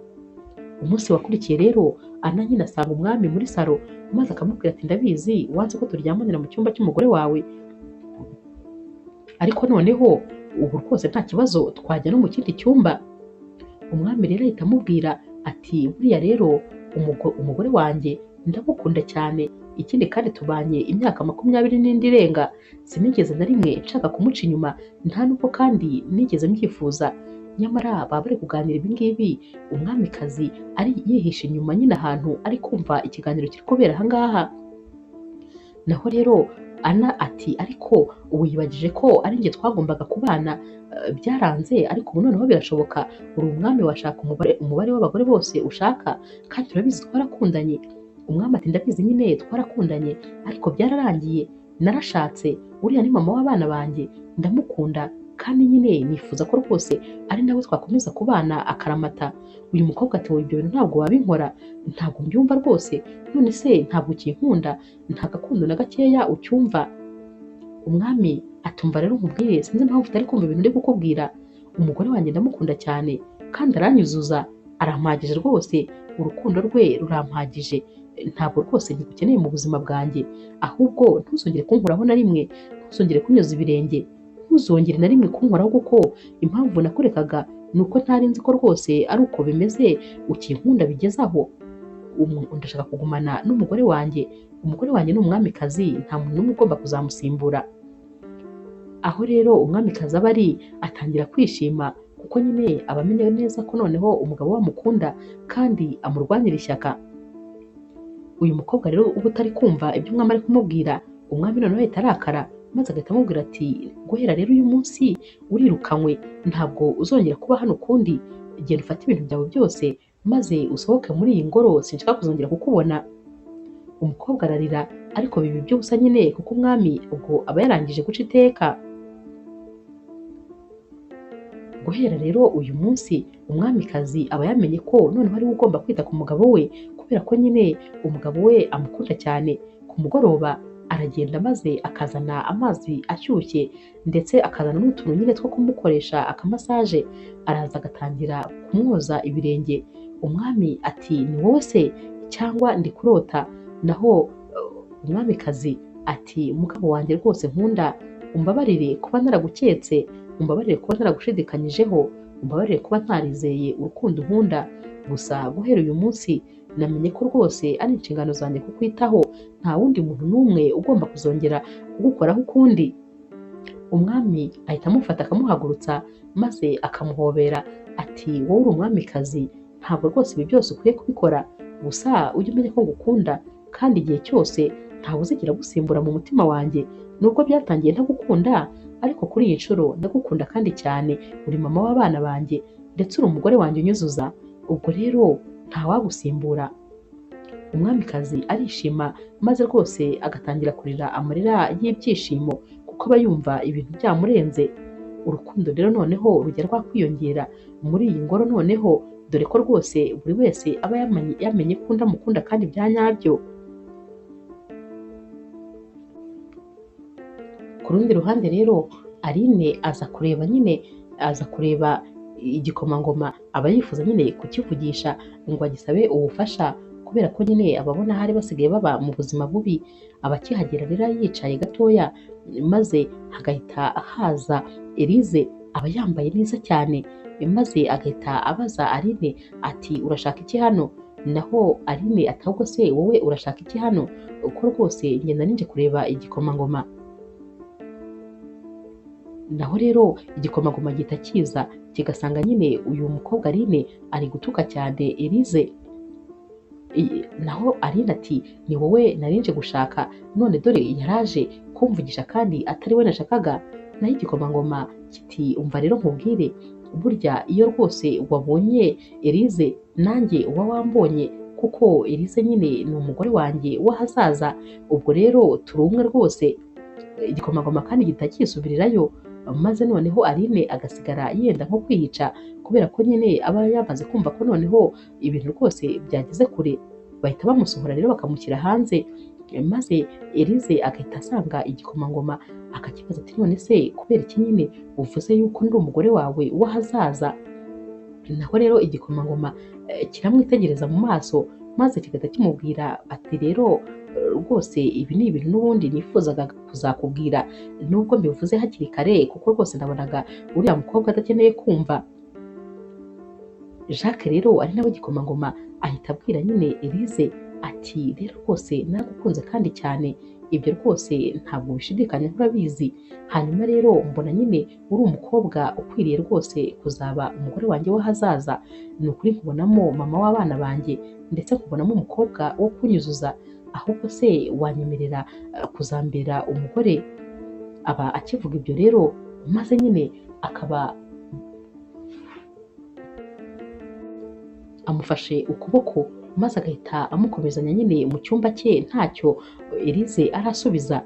Umunsi wakurikiye rero Ana nyine asanga umwami muri salo, maze akamubwira ati ndabizi wanze ko turyamanira mu cyumba cy'umugore wawe, ariko noneho ubu rwose nta kibazo twajya no mu kindi cyumba. Umwami rero ahita amubwira ati buriya rero umugore wanjye ndamukunda cyane, ikindi kandi tubanye imyaka 20 n'indi irenga, sinigeze na rimwe nshaka kumuca inyuma, nta nubwo kandi nigeze mbyifuza. Nyamara baba bari kuganira ibi ngibi, umwamikazi ari yihishe inyuma nyine ahantu ari kumva ikiganiro kiri kubera aha ngaha. Naho rero Ana ati ariko ubu yibagije ko ari njye twagombaga kubana, byaranze, ariko ubu noneho birashoboka, uri umwami washaka umubare w'abagore bose ushaka, kandi turabizi twarakundanye. Umwami ati ndabizi nyine twarakundanye, ariko byararangiye, narashatse, uriya ni mama w'abana banjye, ndamukunda kandi nyine nifuza ko rwose ari nawe twakomeza kubana akaramata. Uyu mukobwa ati wowe ibyo bintu ntabwo wabinkora, ntabwo mbyumva rwose, none se ntabwo ukinkunda, nta gakundo na gakeya ucyumva. Umwami atumva rero nkubwire, sinzi impamvu utari kumva ibintu ndi kukubwira, umugore wanjye ndamukunda cyane kandi aranyuzuza, arampagije rwose, urukundo rwe rurampagije, ntabwo rwose nkigukeneye mu buzima bwanjye, ahubwo ntuzongere kunkoraho na rimwe, ntuzongere kunyoza ibirenge, ntuzongere na rimwe kunkoraho, kuko impamvu nakurekaga ni uko ntari nzi ko rwose ari uko bimeze, ukinkunda bigeze aho. Ndashaka kugumana n'umugore wanjye, umugore wanjye ni umwamikazi, nta muntu n'umwe ugomba kuzamusimbura. Aho rero umwamikazi aba ari atangira kwishima, kuko nyine aba amenya neza ko noneho umugabo we amukunda kandi amurwanira ishyaka. Uyu mukobwa rero uba utari kumva ibyo umwami ari kumubwira, umwami noneho ahita arakara, maze agahita amubwira ati guhera rero uyu munsi urirukanywe, ntabwo uzongera kuba hano ukundi, genda ufate ibintu byawe byose maze usohoke muri iyi ngoro, sinshaka kuzongera kukubona. Umukobwa ararira, ariko biba iby'ubusa nyine, kuko umwami ubwo aba yarangije guca iteka. Guhera rero uyu munsi umwamikazi aba yamenye ko noneho ariwe ugomba kwita ku mugabo we, kubera ko nyine umugabo we amukunda cyane. Ku mugoroba aragenda maze akazana amazi ashyushye, ndetse akazana n'utuntu nyine two kumukoresha akamasaje, araza agatangira kumwoza ibirenge. Umwami ati ni wowe se cyangwa ndi kurota? Naho umwamikazi ati mugabo wanjye rwose nkunda, umbabarire kuba naraguketse, umbabarire kuba naragushidikanyijeho, umbabarire kuba ntarizeye urukundo nkunda, gusa guhera uyu munsi namenye ko rwose ari inshingano zanjye kukwitaho, nta wundi muntu n'umwe ugomba kuzongera kugukoraho ukundi. Umwami ahita amufata akamuhagurutsa, maze akamuhobera ati wowe uri umwamikazi, ntabwo rwose ibi byose ukwiye kubikora, gusa ujye umenya ko ngukunda kandi igihe cyose ntawe uzigera agusimbura mu mutima wanjye, nubwo byatangiye ntagukunda, ariko kuri iyi nshuro ndagukunda kandi cyane, uri mama w'abana banjye ndetse uri umugore wanjye unyuzuza, ubwo rero ntawagusimbura. Umwamikazi arishima maze rwose agatangira kurira amarira y'ibyishimo kuko aba yumva ibintu byamurenze. Urukundo rero noneho rujya rwakwiyongera muri iyi ngoro noneho, dore ko rwose buri wese aba yamenye ko undi amukunda kandi bya nyabyo. Ku rundi ruhande rero Aline aza kureba nyine, aza kureba igikomangoma, aba yifuza nyine kukivugisha ngo agisabe ubufasha kubera ko nyine ababona hari basigaye baba mu buzima bubi. Abakihagera rero yicaye gatoya maze hagahita haza Elize, aba yambaye neza cyane, maze agahita abaza Aline ati urashaka iki hano? Naho Aline ati ahubwo se wowe urashaka iki hano? Ko rwose ngenda ninje kureba igikomangoma. Naho rero igikomangoma gihita kiza kigasanga nyine uyu mukobwa Aline ari gutuka cyane Elize. Naho Aline ati ni wowe narinje gushaka, none dore yaraje kumvugisha kandi atari we nashakaga. Naho igikomangoma kiti umva rero nkubwire, burya iyo rwose wabonye Elize nanjye uba wambonye, kuko Elize nyine ni umugore wanjye w'ahazaza, ubwo rero turi umwe rwose. Igikomangoma kandi gihita cyisubirirayo, maze noneho Aline agasigara yenda nko kwiyica kubera ko nyine aba yamaze kumva ko noneho ibintu rwose byageze kure. Bahita bamusohora rero bakamushyira hanze, maze Elize agahita asanga igikomangoma akakibaza ati none se kubera iki nyine uvuze yuko ndi umugore wawe w'ahazaza? Naho rero igikomangoma kiramwitegereza mu maso maze kigahita kimubwira ati rero rwose ibi ni ibintu n'ubundi nifuzaga kuzakubwira nubwo mbivuze hakiri kare, kuko rwose nabonaga uriya mukobwa adakeneye kumva. Jacques rero ari nawe gikomangoma ahita abwira nyine Elize ati rero rwose naragukunze kandi cyane, ibyo rwose ntabwo bishidikanya urabizi. Hanyuma rero mbona nyine uri umukobwa ukwiriye rwose kuzaba umugore wanjye w'ahazaza, ni ukuri nkubonamo mama w'abana banjye ndetse nkubonamo umukobwa wo kunyuzuza, ahubwo se wanyemerera kuzambera umugore? Aba akivuga ibyo rero maze nyine akaba amufashe ukuboko maze agahita amukomezanya nyine mu cyumba cye, ntacyo Elize arasubiza.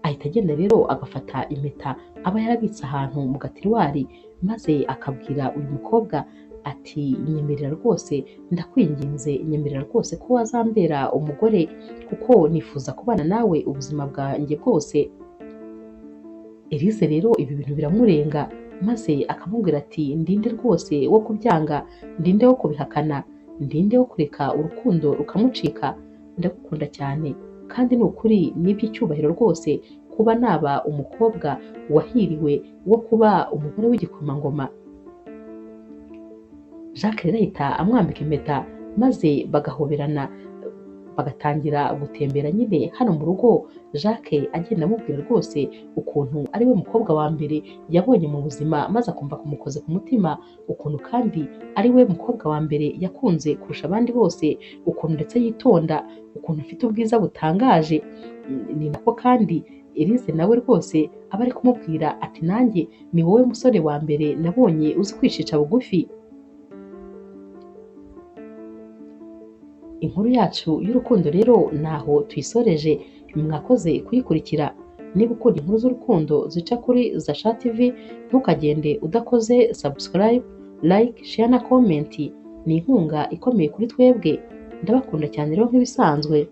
Ahita agenda rero agafata impeta aba yarabitse ahantu mu gatiruwari, maze akabwira uyu mukobwa ati nyemerera rwose, ndakwinginze nyemerera rwose ko wazambera umugore, kuko nifuza kubana nawe ubuzima bwanjye bwose. Elize rero ibi bintu biramurenga, maze akamubwira ati ndinde rwose wo kubyanga, ndinde wo kubihakana, ndinde wo kureka urukundo rukamucika, ndagukunda cyane kandi ni ukuri n'iby'icyubahiro rwose kuba naba umukobwa wahiriwe wo kuba umugore w'igikomangoma. Jacques rero ahita amwambika impeta maze bagahoberana bagatangira gutembera nyine hano mu rugo. Jacques agenda amubwira rwose ukuntu ari we mukobwa wa mbere yabonye mu buzima, maze akumva kumukoze ku mutima, ukuntu kandi ari we mukobwa wa mbere yakunze kurusha abandi bose, ukuntu ndetse yitonda, ukuntu afite ubwiza butangaje. Ni nako kandi Elize nawe rwose aba ari kumubwira ati nanjye ni wowe musore wa mbere nabonye uzi kwicisha bugufi. Inkuru yacu y'urukundo rero naho tuyisoreje, mwakoze kuyikurikira. Niba ukunda inkuru z'urukundo zica kuri Zasha TV, ntukagende udakoze subscribe, like, share na comment. Ni inkunga ikomeye kuri twebwe. Ndabakunda cyane rero nk'ibisanzwe.